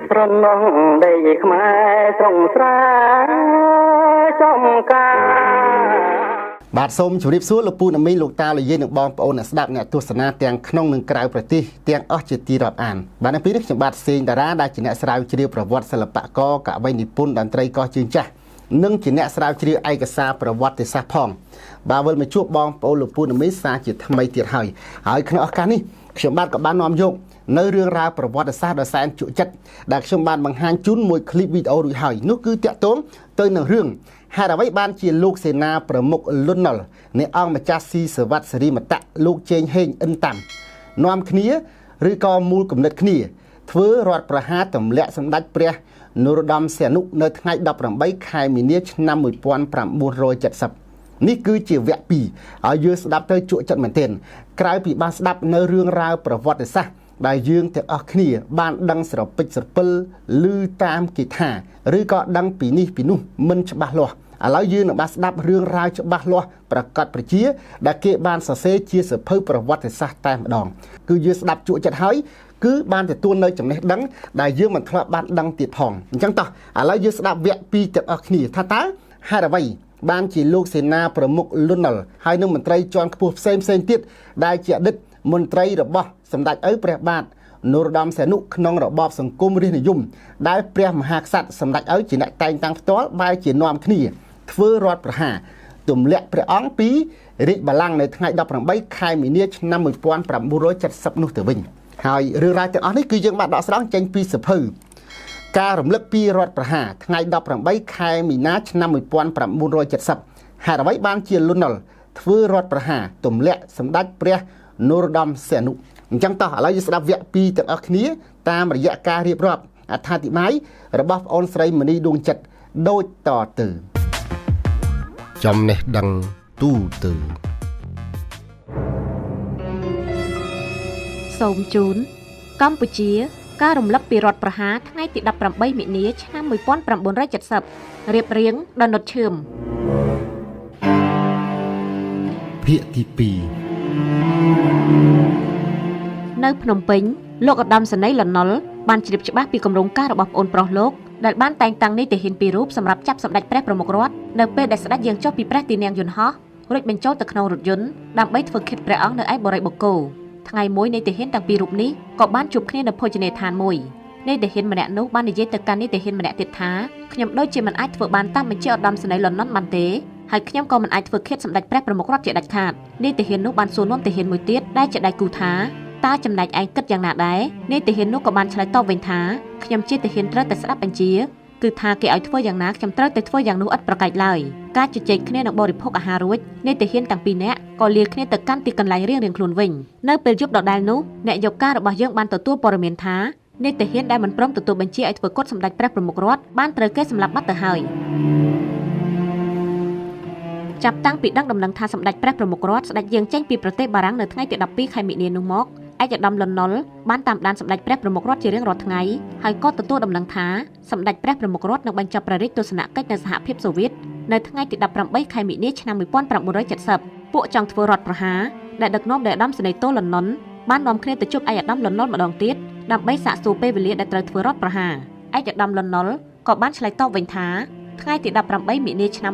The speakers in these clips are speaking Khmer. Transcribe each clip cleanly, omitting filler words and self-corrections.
ស្រណងដីខ្មែរត្រង់ស្រែចំការ។ បាទ សូមជម្រាបសួរលោកពូណាមីង លោកតា លោកយាយ និងបងប្អូនអ្នកស្ដាប់អ្នកទស្សនាទាំងក្នុងនិងក្រៅប្រទេសទាំងអស់ជាទីរាប់អាន។ បាទ នៅពេលនេះខ្ញុំបាទសេងតារា ដែលជាអ្នកស្រាវជ្រាវប្រវត្តិសិល្បករ កវីនិពន្ធ តន្ត្រីកោះជើងចាស់ និងជាអ្នកស្រាវជ្រាវឯកសារប្រវត្តិសាស្ត្រផង បាទ វិលមកជួបបងប្អូនលោកពូណាមីសាជាថ្មីទៀតហើយ។ ហើយក្នុងឱកាសនេះ ខ្ញុំបាទក៏បាននាំយកនៅរឿងរ៉ាវប្រវត្តិសាស្ត្រដ៏សែនជក់ចិត្ត ដែលខ្ញុំបានបង្ហាញជូនមួយឃ្លីបវីដេអូរួចហើយនោះ គឺតាក់ទងទៅនឹងរឿងហេតុអ្វីបានជាលោកសេនាប្រមុខលន់ណុល នៃអង្គម្ចាស់ស៊ីសវត្តសេរីមតៈ លោកជេងហេងអិនតាំ នាំគ្នាឬក៏មូលគំនិតគ្នា ធ្វើរដ្ឋប្រហារទម្លាក់សម្ដេចព្រះនរោត្តមសីហនុ នៅថ្ងៃ18ខែមីនាឆ្នាំ1970។ នេះគឺជាវគ្គ2 ឲ្យយើងស្ដាប់ទៅជក់ចិត្តមែនទែន។ ក្រៅពីបានស្ដាប់នៅរឿងរ៉ាវប្រវត្តិសាស្ត្រដែលយើងទាំងអស់គ្នាបានដឹងស្រពេចស្រពិល ឮតាមគេថា ឬក៏ដឹងពីនេះពីនោះមិនច្បាស់លាស់ ឥឡូវយើងនឹងបានស្ដាប់រឿងរ៉ាវច្បាស់លាស់ប្រកាសប្រជា ដែលគេបានសរសេរជាសភៅប្រវត្តិសាស្ត្រតែម្ដង គឺយើងស្ដាប់ជក់ចិត្តហើយ គឺបានទទួលនៅចំណេះដឹងដែលយើងមិនធ្លាប់បានដឹងទៀតផង។ អញ្ចឹងតោះ ឥឡូវយើងស្ដាប់វគ្គ2ទាំងអស់គ្នា ថាតើហេតុអ្វីបានជាលោកសេនាប្រមុខលន់ណុល ហើយនឹងមន្ត្រីជាន់ខ្ពស់ផ្សេងផ្សេងទៀត ដែលជាអតីតមន្ត្រីរបស់សម្ដេចឪព្រះបាទនរោត្តមសីហនុ ក្នុងរបបសង្គមរាស្ត្រនិយម ដែលព្រះមហាក្សត្រសម្ដេចឪជាអ្នកតែងតាំងផ្ទាល់ បែរជានាំគ្នាធ្វើរដ្ឋប្រហារទម្លាក់ព្រះអង្គពីរាជបល្ល័ង្កនៅថ្ងៃ18ខែមីនាឆ្នាំ1970នោះទៅវិញ។ ហើយរឿងរ៉ាវទាំងអស់នេះ គឺយើងបានដកស្រង់ចេញពីសភៅការរំលឹកពីរដ្ឋប្រហារថ្ងៃ18ខែមីនាឆ្នាំ1970 ហេតុអ្វីបានជាលន់ណុលធ្វើរដ្ឋប្រហារទម្លាក់សម្ដេចព្រះនរោត្តមសីហនុ។ អញ្ចឹងតោះ ឥឡូវយើងស្ដាប់វគ្គ2ទាំងអស់គ្នា តាមរយៈការរៀបរាប់អត្ថាធិប្បាយរបស់ប្អូនស្រីមនីដួងចិត្តដូចតទៅ។ ចំណេះដឹងទូទៅ សូមជូនកម្ពុជា ការរំលឹកពីរដ្ឋប្រហារថ្ងៃទី18មិនិនាឆ្នាំ1970 រៀបរៀងដោយនុតឈឿម។ ភាគទី2។ នៅភ្នំពេញ លោកឧត្តមសេនីយ៍លន់ណុលបានជ្រាបច្បាស់ពីគម្រោងការរបស់ប្អូនប្រុសលោក ដែលបានតែងតាំងនាយទាហានពីររូបសម្រាប់ចាប់សម្ដេចព្រះប្រមុខរដ្ឋ នៅពេលដែលស្ដេចយាងចុះពីព្រះទីនាំងយន្តហោះ រួចបញ្ចូលទៅក្នុងរថយន្តដើម្បីធ្វើឃាតព្រះអង្គនៅឯបរិបូកោ។ ថ្ងៃមួយ នាយទាហានទាំងពីររូបនេះក៏បានជួបគ្នានៅភោជនីយដ្ឋានមួយ។ នាយទាហានម្នាក់នោះបាននិយាយទៅកាន់នាយទាហានម្នាក់ទៀតថា ខ្ញុំដូចជាមិនអាចធ្វើបានតាមបញ្ជាឧត្តមសេនីយ៍លន់ណុនបានទេ ហើយខ្ញុំក៏មិនអាចធ្វើឃាតសម្ដេចព្រះប្រមុខរដ្ឋជាដាច់ខាត។ នាយទាហាននោះបានសួរនាំទាហានមួយទៀតដែលជាដៃគូថា តើចំណែកឯងគិតយ៉ាងណាដែរ? នាយទាហាននោះក៏បានឆ្លើយតបវិញថា ខ្ញុំជាទាហានត្រូវតែស្ដាប់បញ្ជា គឺថាគេឲ្យធ្វើយ៉ាងណា ខ្ញុំត្រូវតែធ្វើយ៉ាងនោះឥតប្រកែកឡើយ។ ការជជែកគ្នានិងបរិភោគអាហាររួច នាយទាហានទាំងពីរនាក់ក៏លាគ្នាទៅកាន់ទីកន្លែងរៀងៗខ្លួនវិញ។ នៅពេលយប់ដដែលនោះ អ្នកយកការរបស់យើងបានទទួលព័ត៌មានថា នាយទាហានដែលមិនព្រមទទួលបញ្ជាឲ្យធ្វើគុតសម្ដេចព្រះប្រមុខរដ្ឋបានត្រូវគេសម្លាប់បាត់ទៅហើយ។ ចាប់តាំងពីដឹងដំណឹងថាសម្ដេចព្រះប្រមុខរដ្ឋស្ដេចយាងចេញពីប្រទេសបារាំងនៅថ្ងៃទី12ខែមិនិនានោះមក ឯកឧត្តមលន់ណុលបានតាមដានសម្ដេចព្រះប្រមុខរដ្ឋជារៀងរាល់ថ្ងៃ ហើយក៏ទទួលដំណឹងថាសម្ដេចព្រះប្រមុខរដ្ឋនឹងបញ្ចប់ព្រះរាជទស្សនកិច្ចនៅសហភាពសូវៀតនៅថ្ងៃទី18ខែមិនិនាឆ្នាំ1970។ ពួកចង់ធ្វើរដ្ឋប្រហារដែលដឹកនាំដោយឧត្តមសេនីយ៍តូលន់ណុន បាននាំគ្នាទៅជួបឯកឧត្តមលន់ណុលម្ដងទៀត ដើម្បីសាកសួរពេលវេលាដែលត្រូវធ្វើរដ្ឋប្រហារ។ ឯកឧត្តមលន់ណុលក៏បានឆ្លើយតបវិញថា ថ្ងៃទី18មិនិនាឆ្នាំ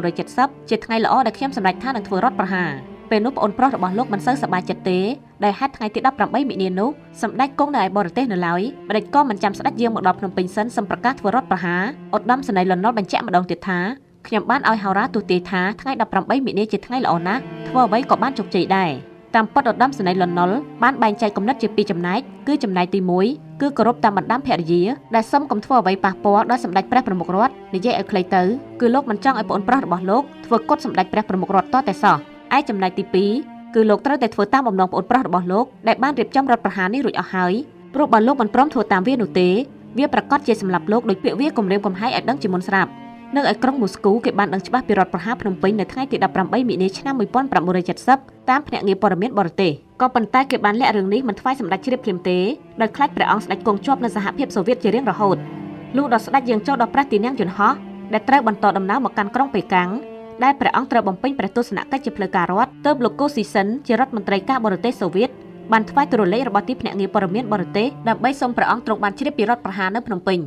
1970ជាថ្ងៃល្អដែលខ្ញុំសម្រេចថានឹងធ្វើរដ្ឋប្រហារ។ ពេលនោះប្អូនប្រុសរបស់លោកមិនសូវសប្បាយចិត្តទេ ដែលហេតុថ្ងៃទី18មិនិនានោះសម្ដេចគង់នៅឯបរទេសនៅឡើយ ម្ដេចក៏មិនចាំស្ដេចយាងមកដល់ភ្នំពេញសិន សឹមប្រកាសធ្វើរដ្ឋប្រហារ។ ឧត្តមសេនីយ៍លន់ណុលបញ្ជាក់ម្ដងទៀតថា ខ្ញុំបានឲ្យហោរាទស្សទាយថាថ្ងៃ18មិនិនាជាថ្ងៃល្អណាស់ ធ្វើអ្វីក៏បានជោគជ័យដែរ។ តាមពិតឧត្តមសេនីយ៍លន់ណុលបានបែងចែកគំនិតជាពីរចំណែក គឺចំណែកទី1 គឺគោរពតាមបណ្ដាំភរិយា ដែលសុំកុំធ្វើអ្វីប៉ះពាល់ដល់សម្ដេចព្រះប្រមុខរដ្ឋ និយាយឲ្យខ្លីទៅ គឺលោកមិនចង់ឲ្យប្អូនប្រុសរបស់លោកធ្វើគុតសម្ដេចព្រះប្រមុខរដ្ឋតតែសោះ។ ឯចំណែកទី2 គឺលោកត្រូវតែធ្វើតាមបំណងប្អូនប្រុសរបស់លោក ដែលបានរៀបចំរដ្ឋប្រហារនេះរួចអស់ហើយ ព្រោះបើលោកមិនព្រមធ្វើតាមវានោះទេ វាប្រកាសជាសម្លាប់លោក ដោយពាក្យវាគំរាមកំហែងឲ្យដឹងជាមុនស្រាប់។ នៅឯក្រុងមូស្គូ គេបានដឹងច្បាស់ពីរដ្ឋប្រហារភ្នំពេញនៅថ្ងៃទី18មិនិនាឆ្នាំ1970 តាមភ្នាក់ងារព័ត៌មានបរទេស ក៏ប៉ុន្តែគេបានលាក់រឿងនេះមិនថ្វាយសម្ដេចជ្រាបភ្លាមទេ ដោយខ្លាចព្រះអង្គស្ដេចគង់ជាប់នៅសហភាពសូវៀតជារៀងរហូត។ លុះដល់ស្ដេចយាងចូលដល់ព្រះទីនាំងយន្តហោះ ដែលត្រូវបន្តដំណើរមកកាន់ក្រុងប៉េកាំង ដែលព្រះអង្គត្រូវបំពេញព្រះទស្សនកិច្ចជាផ្លូវការរដ្ឋ ទើបលោកកូស៊ីសិនជារដ្ឋមន្ត្រីការបរទេសសូវៀត បានថ្វាយទូរលេខរបស់ទីភ្នាក់ងារព័ត៌មានបរទេសដើម្បីសូមព្រះអង្គទ្រង់បានជ្រាបពីរដ្ឋប្រហារនៅភ្នំពេញ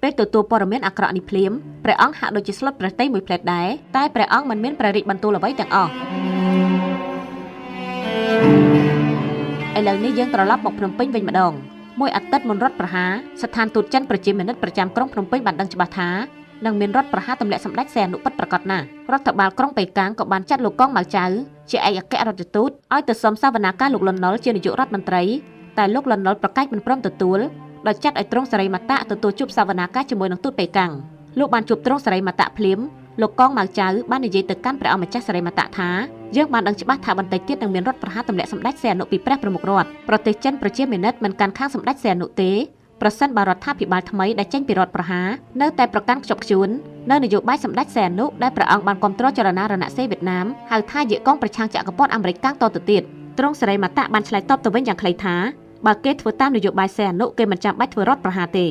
ពេលទទួលព័ត៌មានអាក្រក់នេះភ្លាមព្រះអង្គហាក់ដូចជាស្លុតព្រះទ័យមួយភ្លែតដែរតែព្រះអង្គមិនមានព្រះរាជបន្ទូលអ្វីទាំងអស់ឥឡូវនេះយើងត្រឡប់មកភ្នំពេញវិញម្ដងមួយអាទិត្យមុនរដ្ឋប្រហារស្ថានទូតចិនប្រជាមានិតប្រចាំក្រុងភ្នំពេញបានដឹងច្បាស់ថានឹងមានរដ្ឋប្រហារទម្លាក់សម្ដេចសីហនុពិតប្រាកដណាស់រដ្ឋបាលក្រុងប៉េកាំងក៏បានចាត់លោកកងម៉ៅចៅជាឯកអគ្គរដ្ឋទូតឲ្យទៅសុំសវនាការលោកលន់នល់ជានាយករដ្ឋមន្ត្រីតែលោកលន់នល់ប្រកែកមិនព្រមទទួលដោយចាត់ឲ្យទ្រង់សរីមតៈទទួលជួបសវនាការជាមួយនឹងទូតប៉េកាំងលោកបានជួបទ្រង់សរីមតៈភ្លាមលោកកងម៉ៅចៅបាននិយាយទៅកាន់ព្រះអង្គម្ចាស់សរីមតៈថាយើងបានដឹងច្បាស់ថាបន្តិចទៀតនឹងមានរដ្ឋប្រហារទម្លាក់សម្ដេចសីហនុពីព្រះប្រមុខរដ្ឋប្រទេសចិនប្រជាមានិតមិនកាន់ខាងសម្ដេចសីហនុទេប្រសិនបើរដ្ឋាភិបាលថ្មីដែលចេញពីរដ្ឋប្រហារនៅតែប្រកាន់ខ្ជាប់ខ្ជួននៅនយោបាយសម្ដេចសីហនុដែលព្រះអង្គបានគាំទ្រចលនារណសិរ្សវៀតណាមហៅថាយេកុងប្រឆាំងចក្រពត្តិអាមេរិកកាំងតទៅទៀតទ្រង់សរីមតៈបានឆ្លើយតបទៅវិញយ៉ាងខ្លីថាបើគេធ្វើតាមនយោបាយសីហនុគេមិនចាំបាច់ធ្វើរដ្ឋប្រហារទេ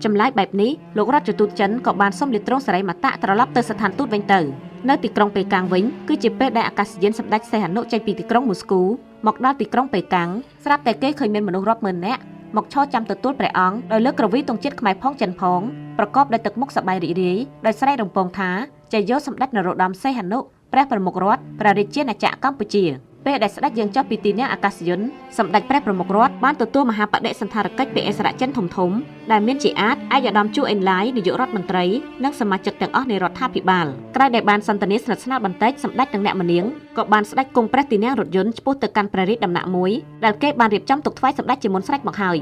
ចម្លើយបែបនេះលោករដ្ឋទូតចិនក៏បានសុំលាទ្រង់សរីមតៈត្រឡប់ទៅស្ថានទូតវិញទៅនៅទីក្រុងប៉េកាំងវិញគឺជាពេលដែលអាកាសយានសម្ដេចសីហនុចេញពីទីក្រុងមូស្គូមកដល់ទីក្រុងប៉េកាំងស្រាប់តែគេឃើញមានមនុស្សរាប់ម៉ឺននាក់មកឈរចាំទទួលព្រះអង្គដោយលើកក្រវីទង់ជាតិខ្មែរផងចិនផងប្រកបដោយទឹកមុខសប្បាយរីករាយដោយស្រែករំពងថាជ័យយោសម្ដេចនរោត្តមសីហនុព្រះប្រមុខរដ្ឋព្រះរាជាណាចក្រកម្ពុជាពេលដែលស្ដេចយាងចុះពីទីនាំងអាកាសយានសម្ដេចព្រះប្រមុខរដ្ឋបានទទួលមហាបដិសណ្ឋារកិច្ចពីអិសរាជចិនធំៗដែលមានជាអាទិឯកឧត្តមជូអេនឡាយនាយករដ្ឋមន្ត្រីនិងសមាជិកទាំងអស់នៃរដ្ឋាភិបាលក្រោយដែលបានសន្ទនាស្និទ្ធស្នាលបន្តិចសម្ដេចនិងអ្នកម្នាងក៏បានស្ដេចគង់ព្រះទីនាំងរថយន្តឆ្ពោះទៅកាន់ព្រះរាជដំណាក់មួយដែលគេបានរៀបចំទុកថ្វាយសម្ដេចជាមុនស្រេចមកហើ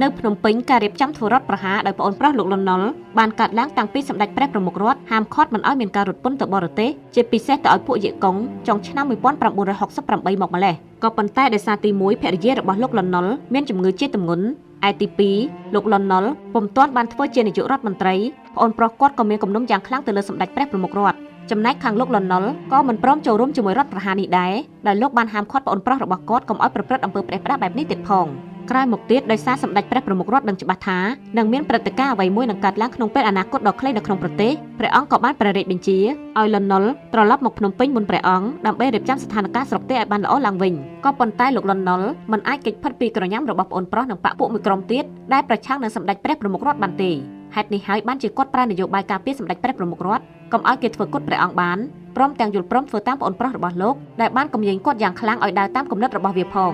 យនៅភ្នំពេញការរៀបចំធ្វើរដ្ឋប្រហារដោយប្អូនប្រុសលោកលន់នល់បានកើតឡើងតាំងពីសម្ដេចព្រះប្រមុខរដ្ឋហាមឃាត់មិនឲ្យមានការរត់ពន្ធទៅបរទេសជាពិសេសទៅឲ្យពួកយេកុងចុងឆ្នាំ1968មកម្លេះក៏ប៉ុន្តែដោយសារទី1ភរិយារបស់លោកលន់នល់មានជំងឺជាទម្ងន់ឯទី2លោកលន់នល់ពុំទាន់បានធ្វើជានាយករដ្ឋមន្ត្រីប្អូនប្រុសគាត់ក៏មានគំនុំយ៉ាងខ្លាំងទៅលើសម្ដេចព្រះប្រមុខរដ្ឋចំណែកខាងលោកលន់នល់ក៏មិនព្រមចូលរួមជាមួយរដ្ឋប្រហារនេះដែរដោយលោកបានហាមឃាត់ប្អូនប្រុសរបស់គាត់កុំឲ្យប្រព្រឹត្តអំពើផ្ដេសផ្ដាសបែបនេះទៀតផងក្រោយមកទៀតដោយសារសម្ដេចព្រះប្រមុខរដ្ឋដឹងច្បាស់ថានឹងមានព្រឹត្តិការណ៍អ្វីមួយនឹងកើតឡើងក្នុងពេលអនាគតដ៏ខ្លីនៅក្នុងប្រទេសព្រះអង្គក៏បានព្រះរាជបញ្ជាឲ្យលន់នល់ត្រឡប់មកភ្នំពេញមុនព្រះអង្គដើម្បីរៀបចំស្ថានភាពស្រុកទេសឲ្យបានល្អឡើងវិញក៏ប៉ុន្តែលោកលន់នល់មិនអាចគេចផុតពីក្រញាំរបស់ប្អូនប្រុសនិងបក្សពួកមួយក្រុមទៀតដែលប្រឆាំងនឹងសម្ដេចព្រះប្រមុខរដ្ឋបានទេហេតុនេះហើយបានជាគាត់ប្រើនយោបាយការពារសម្ដេចព្រះប្រមុខរដ្ឋកុំឲ្យគេធ្វើគុតព្រះអង្គបានព្រមទាំងយល់ព្រមធ្វើតាមប្អូនប្រុសរបស់លោកដែលបានកំញេងគាត់យ៉ាងខ្លាំងឲ្យដើរតាមគំនិតរបស់វាផង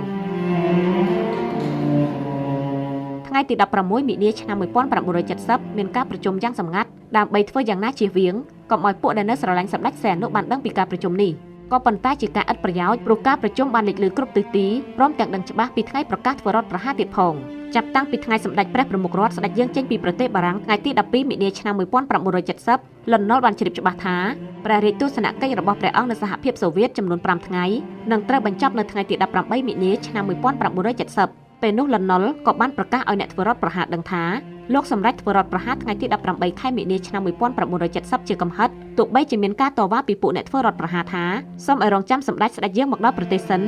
ថ្ងៃទី16មិនិនាឆ្នាំ1970មានការប្រជុំយ៉ាងសម្ងាត់ដើម្បីធ្វើយ៉ាងណាជៀសវាងកុំឲ្យពួកដែលនៅស្រឡាញ់សម្ដេចសីហនុបានដឹងពីការប្រជុំនេះក៏ប៉ុន្តែជាការឥតប្រយោជន៍ព្រោះការប្រជុំបានលេចលឺគ្រប់ទិសទីព្រមទាំងដឹងច្បាស់ពីថ្ងៃប្រកាសធ្វើរដ្ឋប្រហារទៀតផងចាប់តាំងពីថ្ងៃសម្ដេចព្រះប្រមុខរដ្ឋស្ដេចយាងចេញពីប្រទេសបារាំងថ្ងៃទី12មិនិនាឆ្នាំ1970លន់នល់បានជ្រាបច្បាស់ថាព្រះរាជទស្សនកិច្ចរបស់ព្រះអង្គនៅសហភាពសូវៀតចំនួន5ថ្ងៃនឹងត្រូវបញ្ចប់នៅថ្ងៃទី18មិនិនាឆ្នាំ1970ពេលនោះលន់នល់ក៏បានប្រកាសឲ្យអ្នកធ្វើរដ្ឋប្រហារដឹងថាលោកសម្រេចធ្វើរដ្ឋប្រហារថ្ងៃទី18ខែមិនិនាឆ្នាំ1970ជាកំហិតទោះបីជាមានការតវ៉ាពីពួកអ្នកធ្វើរដ្ឋប្រហារថាសូមឲ្យរងចាំសម្ដេចស្ដេចយាងមកដល់ប្រទេសសិន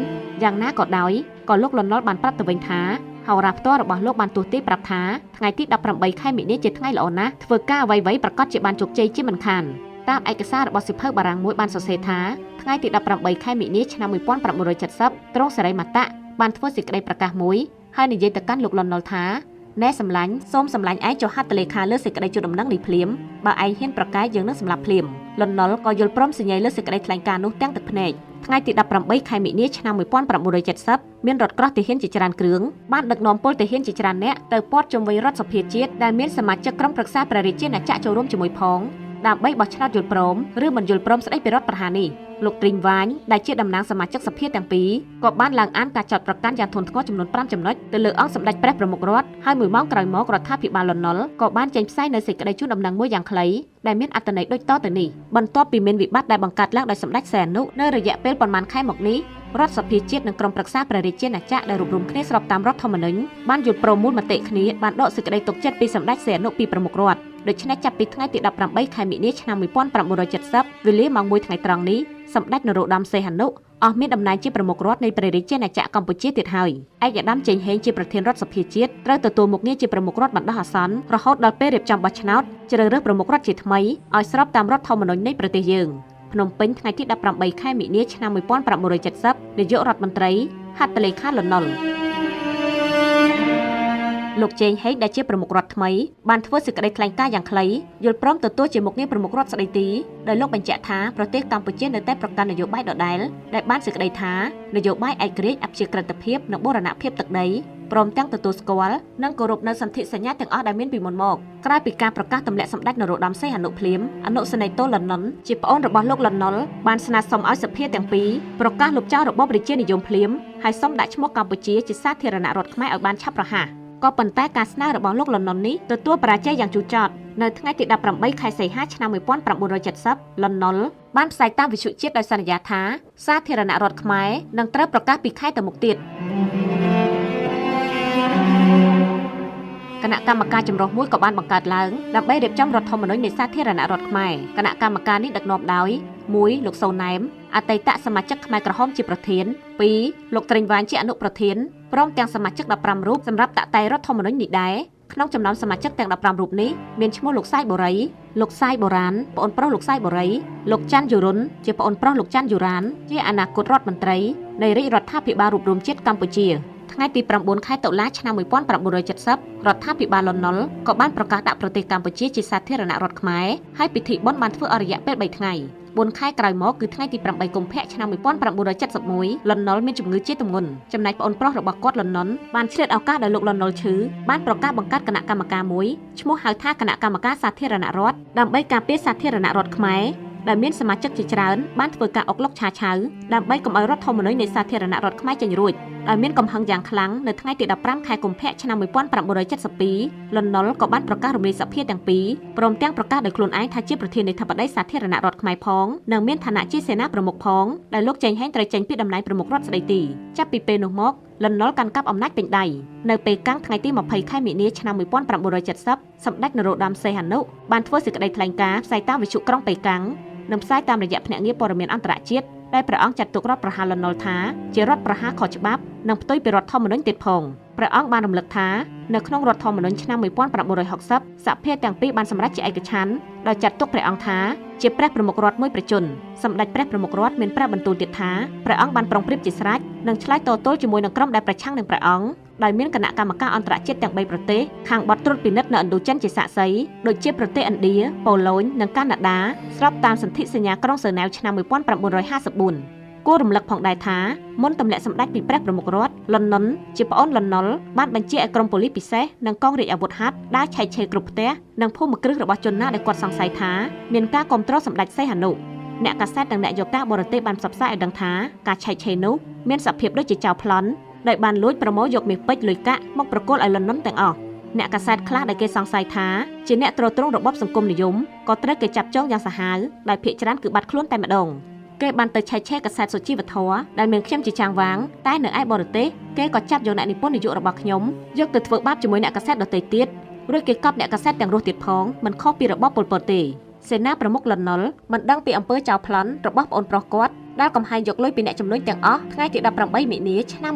យ៉ាងណាក៏ដោយក៏លោកលន់នល់បានប្រាប់ទៅវិញថាហោរាផ្ទាល់របស់លោកបានទស្សន៍ទាយប្រាប់ថាថ្ងៃទី18ខែមិនិនាជាថ្ងៃល្អណាស់ធ្វើការអ្វីៗប្រាកដជាបានជោគជ័យជាមិនខានតាមឯកសាររបស់សៀវភៅបារាំងមួយបានសរសេរថាថ្ងៃទី18ខែមិនិនាឆ្នាំ1970ទ្រង់សរីមតៈបានធ្វើសេចក្តីប្រកាសមួយហើយនិយាយទៅកាន់លោកលន់នល់ថាណែសម្លាញ់សូមសម្លាញ់ឯងចុះហត្ថលេខាលើសេចក្តីជូនដំណឹងនេះភ្លាមបើឯងហ៊ានប្រកែកយើងនឹងសម្លាប់ភ្លាមលន់នល់ក៏យល់ព្រមសញ្ញាលើសេចក្តីថ្លែងការណ៍នោះទាំងទឹកភ្នែកថ្ងៃទី18ខែមិនិនាឆ្នាំ1970មានរថក្រោះទាហានជាច្រើនគ្រឿងបានដឹកនាំពលទាហានជាច្រើនអ្នកទៅព័ទ្ធជុំវិញរដ្ឋសភាជាតិដែលមានសមាជិកក្រុមប្រឹក្សាព្រះរាជាណាចក្រចូលរួមជាមួយផងដើម្បីបោះឆ្នោតយល់ព្រមឬមិនយល់ព្រមស្ដីពីរដ្ឋប្រហារនេះលោកទ្រីងវ៉ាញដែលជាតំណាងសមាជិកសភាទាំងពីរក៏បានឡើងអានការចោទប្រកាន់យ៉ាងធ្ងន់ធ្ងរចំនួន5ចំណុចទៅលើអង្គសម្ដេចព្រះប្រមុខរដ្ឋហើយមួយម៉ោងក្រោយមករដ្ឋាភិបាលលន់នល់ក៏បានចេញផ្សាយនៅសេចក្តីជូនដំណឹងមួយយ៉ាងខ្លីដែលមានអត្ថន័យដូចតទៅនេះបន្ទាប់ពីមានវិបត្តិដែលបង្កើតឡើងដោយសម្ដេចសីហនុនៅរយៈពេលប៉ុន្មានខែមកនេះរដ្ឋសភាជាតិនិងក្រុមប្រឹក្សាព្រះរាជាណាចក្រដែលរួបរួមគ្នាស្របតាមរដ្ឋធម្មនុញ្ញបានយល់ព្រមមូលមតិគ្នាបានដកសេចក្តីទុកចិត្តពីសម្ដេចសីហនុពីប្រមុខរដ្ឋដូច្នេះចាប់ពីថ្ងៃទី18ខែមិនិនាឆ្នាំ1970វេលាម៉ោង1ថ្ងៃត្រង់នេះសម្ដេចនរោត្តមសីហនុអស់មានតំណែងជាប្រមុខរដ្ឋនៃព្រះរាជាណាចក្រកម្ពុជាទៀតហើយឯកឧត្តមចេងហេងជាប្រធានរដ្ឋសភាជាតិត្រូវទទួលមុខងារជាប្រមុខរដ្ឋបណ្ដោះអាសន្នរហូតដល់ពេលរៀបចំបោះឆ្នោតជ្រើសរើសប្រមុខរដ្ឋជាថ្មីឲ្យស្របតាមរដ្ឋធម្មនុញ្ញនៃប្រទេសយើង។ ភ្នំពេញថ្ងៃទី18ខែមិនិនាឆ្នាំ1970នាយករដ្ឋមន្ត្រីហត្ថលេខាលន់នល់លោកជេងហេងដែលជាប្រមុខរដ្ឋថ្មីបានធ្វើសេចក្តីថ្លែងការណ៍យ៉ាងខ្លីយល់ព្រមទទួលជាមុខងារប្រមុខរដ្ឋស្ដីទីដោយលោកបញ្ជាក់ថាប្រទេសកម្ពុជានៅតែប្រកាន់នយោបាយដដែលដែលបានសេចក្តីថានយោបាយឯករាជ្យអព្យាក្រឹតភាពនិងបូរណភាពទឹកដីព្រមទាំងទទួលស្គាល់និងគោរពនៅសន្ធិសញ្ញាទាំងអស់ដែលមានពីមុនមកក្រោយពីការប្រកាសទម្លាក់សម្ដេចនរោត្តមសីហនុភ្លាមអនុសេនីយ៍ទោលន់នល់ជាប្អូនរបស់លោកលន់នល់បានស្នើសុំឲ្យសភាទាំងពីរប្រកាសលុបចោលរបបរាជានិយមភ្លាមហើយសុំដាក់ឈ្មោះកម្ពុជាជាសាធារណរដ្ឋខ្មែរឲ្យបានឆាប់រហ័សក៏ប៉ុន្តែការស្នើរបស់លោកលន់នល់នេះទទួលបរាជ័យយ៉ាងជូរចត់នៅថ្ងៃទី18ខែសីហាឆ្នាំ1970លន់នល់បានផ្សាយតាមវិទ្យុជាតិដោយសន្យាថាសាធារណរដ្ឋខ្មែរនឹងត្រូវប្រកាសពីខែទៅមុខទៀតគណៈកម្មការចម្រុះមួយក៏បានបង្កើតឡើងដើម្បីរៀបចំរដ្ឋធម្មនុញ្ញនៃសាធារណរដ្ឋខ្មែរគណៈកម្មការនេះដឹកនាំដោយ1លោកសូណែមអតីតសមាជិកខ្មែរក្រហមជាប្រធាន2លោកត្រេងវ៉ាញជាអនុប្រធានព្រមទាំងសមាជិក15រូបសម្រាប់តាក់តែងរដ្ឋធម្មនុញ្ញនេះដែរក្នុងចំណោមសមាជិកទាំង15រូបនេះមានឈ្មោះលោកសាយបូរីលោកសាយបុរាណប្អូនប្រុសលោកសាយបូរីលោកច័ន្ទយរុនជាប្អូនប្រុសលោកច័ន្ទយូរ៉ានជាអនាគតរដ្ឋមន្ត្រីនៃរាជរដ្ឋាភិបាលរួបរួមជាតិកម្ពុជាថ្ងៃទី9ខែតុលាឆ្នាំ1970រដ្ឋាភិបាលលន់នល់ក៏បានប្រកាសដាក់ប្រទេសកម្ពុជាជាសាធារណរដ្ឋខ្មែរហើយពិធីបុណ្យបានធ្វើអស់រយៈពេល3ថ្ងៃ4ខែក្រោយមកគឺថ្ងៃទី8កុម្ភៈឆ្នាំ1971លន់នល់មានជំងឺជាទម្ងន់ចំណែកប្អូនប្រុសរបស់គាត់លន់នល់បានឆ្លៀតឱកាសដែលលោកលន់នល់ឈឺបានប្រកាសបង្កើតគណៈកម្មការមួយឈ្មោះហៅថាគណៈកម្មការសាធារណរដ្ឋដើម្បីការពារសាធារណរដ្ឋខ្មែរដែលមានសមាជិកជាច្រើនបានធ្វើការអុកឡុកឆាឆៅដើម្បីកុំឲ្យរដ្ឋធម្មនុញ្ញនៃសាធារណរដ្ឋខ្មែរចេញរួចដោយមានកំហឹងយ៉ាងខ្លាំងនៅថ្ងៃទី15ខែកុម្ភៈឆ្នាំ1972លន់នល់ក៏បានប្រកាសរំលាយសភាទាំងពីរព្រមទាំងប្រកាសដោយខ្លួនឯងថាជាប្រធានាធិបតីសាធារណរដ្ឋខ្មែរផងនិងមានឋានៈជាសេនាប្រមុខផងដែលលោកចេងហេងត្រូវចេញពីតំណែងប្រមុខរដ្ឋស្ដីទីចាប់ពីពេលនោះមកលន់នល់កាន់កាប់អំណាចពេញដៃនៅពេលកាំងថ្ងៃទី20ខែមិនិនាឆ្នាំ1970សម្ដេចនរោត្តមសីហនុបានធ្វើសេចក្តីថ្លែងការណ៍ផ្សាយតាមវិទ្យុក្រុងប៉េកាំងនិងផ្សាយតាមរយៈភ្នាក់ងារព័ត៌មានអន្តរជាតិដែលព្រះអង្គចាត់ទុករដ្ឋប្រហារលន់នល់ថាជារដ្ឋប្រហារខុសច្បាប់និងផ្ទុយពីរដ្ឋធម្មនុញ្ញទៀតផងព្រះអង្គបានរំលឹកថានៅក្នុងរដ្ឋធម្មនុញ្ញឆ្នាំ1960សភាទាំងពីរបានសម្រេចជាឯកច្ឆន្ទដោយចាត់ទុកព្រះអង្គថាជាព្រះប្រមុខរដ្ឋមួយប្រជាជនសម្ដេចព្រះប្រមុខរដ្ឋមានព្រះបន្ទូលទៀតថាព្រះអង្គបានប្រុងប្រៀបជាស្រេចនិងឆ្លើយតទល់ជាមួយនឹងក្រុមដែលប្រឆាំងនឹងព្រះអង្គដោយមានគណៈកម្មការអន្តរជាតិទាំង3ប្រទេសខាងបទត្រួតពិនិត្យនៅឥណ្ឌូចិនជាសាក្សីដូចជាប្រទេសឥណ្ឌាប៉ូឡូញនិងកាណាដាស្របតាមសន្ធិសញ្ញាក្រុងហ្សឺណែវឆ្នាំ1954គួររំលឹកផងដែរថាមុនទម្លាក់សម្ដេចពីព្រះប្រមុខរដ្ឋលន់នល់ជាប្អូនលន់នល់បានបញ្ជាឲ្យក្រុមប៉ូលីសពិសេសនិងកងរាជអាវុធហត្ថដើរឆែកឆេរគ្រប់ផ្ទះនិងភូមិគ្រឹះរបស់ជនណាដែលគាត់សង្ស័យថាមានការគាំទ្រសម្ដេចសីហនុអ្នកកាសែតនិងអ្នកយកការបរទេសបានផ្សព្វផ្សាយឲ្យដឹងថាការឆែកឆេរនោះមានសភាពដូចជាចោរប្លន់ដោយបានលួចប្រមូលយកមាសពេជ្រលុយកាក់មកប្រគល់ឲ្យលន់នល់ទាំងអស់អ្នកកាសែតខ្លះដែលគេសង្ស័យថាជាអ្នកទ្រទ្រង់របបសង្គមនិយមក៏ត្រូវគេចាប់ចងយ៉ាងសាហាវដោយភាគច្រើនគឺបាត់ខ្លួនតែម្ដងគេបានទៅឆែកឆេរកាសែតសុជីវធម៌ដែលមានខ្ញុំជាចាងវាងតែនៅឯបរទេសគេក៏ចាប់យកអ្នកនិពន្ធនាយករបស់ខ្ញុំយកទៅធ្វើបាបជាមួយអ្នកកាសែតដទៃទៀតរួចគេកប់អ្នកកាសែតទាំងរស់ទៀតផងមិនខុសពីរបបប៉ុលពតទេសេនាប្រមុខលន់នល់មិនដឹងពីអំពើចោរប្លន់របស់ប្អូនប្រុសគាត់ដែលកំហែងយកលុយពីអ្នកជំនួញទាំងអស់ថ្ងៃទី18មិនិនាឆ្នាំ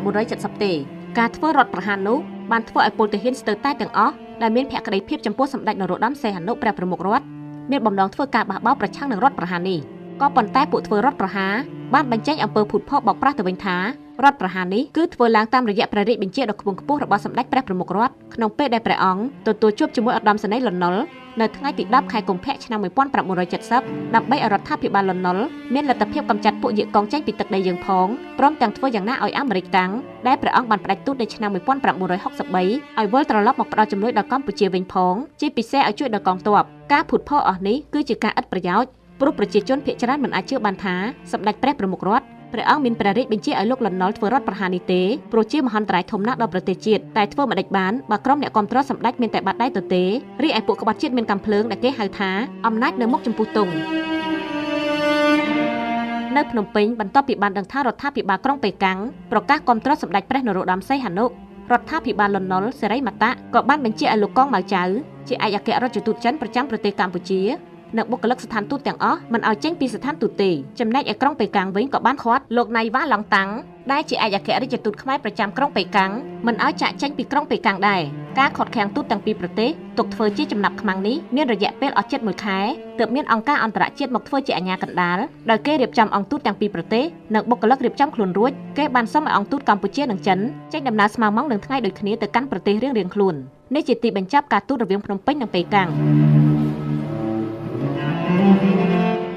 1970ទេការធ្វើរដ្ឋប្រហារនោះបានធ្វើឲ្យពលទាហានស្ទើរតែទាំងអស់ដែលមានភក្តីភាពចំពោះសម្ដេចនរោត្តមសីហនុព្រះប្រមុខរដ្ឋមានបំណងធ្វើការបះបោរប្រឆាំងនឹងរដ្ឋប្រហារនេះក៏ប៉ុន្តែពួកធ្វើរដ្ឋប្រហារបានបញ្ចេញអំពើភូតភរបោកប្រាស់ទៅវិញថារដ្ឋប្រហារនេះគឺធ្វើឡើងតាមរយៈព្រះរាជបញ្ជាដ៏ខ្ពង់ខ្ពស់របស់សម្ដេចព្រះប្រមុខរដ្ឋក្នុងពេលដែលព្រះអង្គទទួលជួបជាមួយឧត្តមសេនីយ៍លន់នល់នៅថ្ងៃទី10ខែកុម្ភៈឆ្នាំ1970ដើម្បីឲ្យរដ្ឋាភិបាលលន់នល់មានលទ្ធភាពកម្ចាត់ពួកយៀកកងចេញពីទឹកដីយើងផងព្រមទាំងធ្វើយ៉ាងណាឲ្យអាមេរិកកាំងដែលព្រះអង្គបានផ្ដាច់ទូតនៅឆ្នាំ1963ឲ្យវិលត្រឡប់មកផ្ដល់ជំនួយដល់កម្ពុជាវិញផងជាពិសេសឲ្យជួយដល់កងទ័ពការភូតភរអស់នេះគឺជាការឥតប្រយោជន៍ព្រោះប្រជាជនភាគច្រើនមិនអាចជឿបានថាសម្ដេចព្រះប្រមុខរដ្ឋព្រះអង្គមានព្រះរាជបញ្ជាឲ្យលោកលន់នល់ធ្វើរដ្ឋប្រហារនេះទេព្រោះជាមហន្តរាយធំណាស់ដល់ប្រទេសជាតិតែធ្វើមិនដេចបានបើក្រុមអ្នកគាំទ្រសម្ដេចមានតែបាត់ដៃទៅទេរីឯពួកក្បត់ជាតិមានកាំភ្លើងដែលគេហៅថាអំណាចនៅមុខចំពុះទង់នៅភ្នំពេញបន្ទាប់ពីបានដឹងថារដ្ឋាភិបាលក្រុងប៉េកាំងប្រកាសគាំទ្រសម្ដេចព្រះនរោត្តមសីហនុរដ្ឋាភិបាលលន់នល់សេរីមតៈក៏បានបញ្ជាឲ្យលោកកងម៉ៅចៅជាឯកអគ្គរដ្ឋទូតចិនប្រចាំប្រទេសកម្ពុជា និងបុគ្គលិកស្ថានទូតទាំងអស់មិនឲ្យចេញពីស្ថានទូតទេចំណែកឯក្រុងប៉េកាំងវិញក៏បានឃាត់លោកណៃវ៉ាឡង់តាំងដែលជាឯកអគ្គរដ្ឋទូតខ្មែរប្រចាំក្រុងប៉េកាំងមិនឲ្យចាក់ចេញពីក្រុងប៉េកាំងដែរការខាត់ខាំងទូតទាំងពីរប្រទេសទុកធ្វើជាចំណាប់ខ្មាំងនេះមានរយៈពេលអស់ជិត1ខែទើបមានអង្គការអន្តរជាតិមកធ្វើជាអាជ្ញាកណ្ដាលដោយគេរៀបចំអង្គទូតទាំងពីរប្រទេសនិងបុគ្គលិករៀបចំខ្លួនរួចគេបានសុំឲ្យអង្គទូតកម្ពុជានិងចិនចេញដំណើរស្មើម៉ោងនឹងថ្ងៃដូចគ្នាទៅកាន់ប្រទេសរៀងៗខ្លួននេះជាទីបញ្ចប់ការទូតរវាងភ្នំពេញនិងប៉េកាំង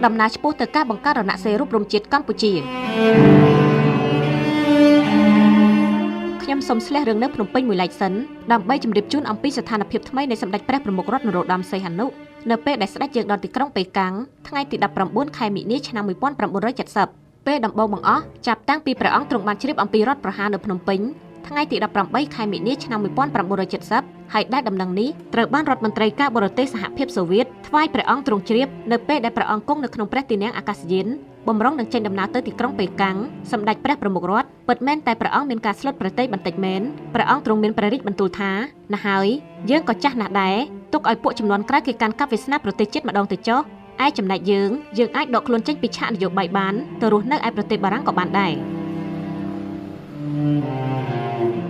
ដំណើរឆ្ពោះទៅការបង្កើតរណសិរ្សរួបរួមជាតិកម្ពុជាខ្ញុំសូមស្លេះរឿងនៅភ្នំពេញមួយឡែកសិនដើម្បីជម្រាបជូនអំពីស្ថានភាពថ្មីនៃសម្ដេចព្រះប្រមុខរដ្ឋនរោត្តមសីហនុនៅពេលដែលស្ដេចយាងដល់ទីក្រុងប៉េកាំងថ្ងៃទី19ខែមិនិនាឆ្នាំ1970ពេលដំបូងបង្អស់ចាប់តាំងពីព្រះអង្គទ្រង់បានជ្រាបអំពីរដ្ឋប្រហារនៅភ្នំពេញថ្ងៃទី18ខែមិនិនាឆ្នាំ1970ហើយដែលដំណឹងនេះត្រូវបានរដ្ឋមន្ត្រីការបរទេសសហភាពសូវៀតថ្វាយព្រះអង្គទ្រង់ជ្រាបនៅពេលដែលព្រះអង្គគង់នៅក្នុងព្រះទីនាំងអាកាសយានបំរុងនឹងចេញដំណើរទៅទីក្រុងប៉េកាំងសម្ដេចព្រះប្រមុខរដ្ឋពិតមែនតែព្រះអង្គមានការស្លុតព្រះទ័យបន្តិចមែនព្រះអង្គទ្រង់មានព្រះរាជបន្ទូលថាណាស់ហើយយើងក៏ចាស់ណាស់ដែរទុកឲ្យពួកចំនួនក្រោយគេកាន់កាប់វាសនាប្រទេសជាតិម្ដងទៅចុះឯចំណែកយើងអាចដកខ្លួនចេញពីឆាកនយោបាយបានទៅរស់នៅឯប្រទេសបារាំងក៏បានដែរ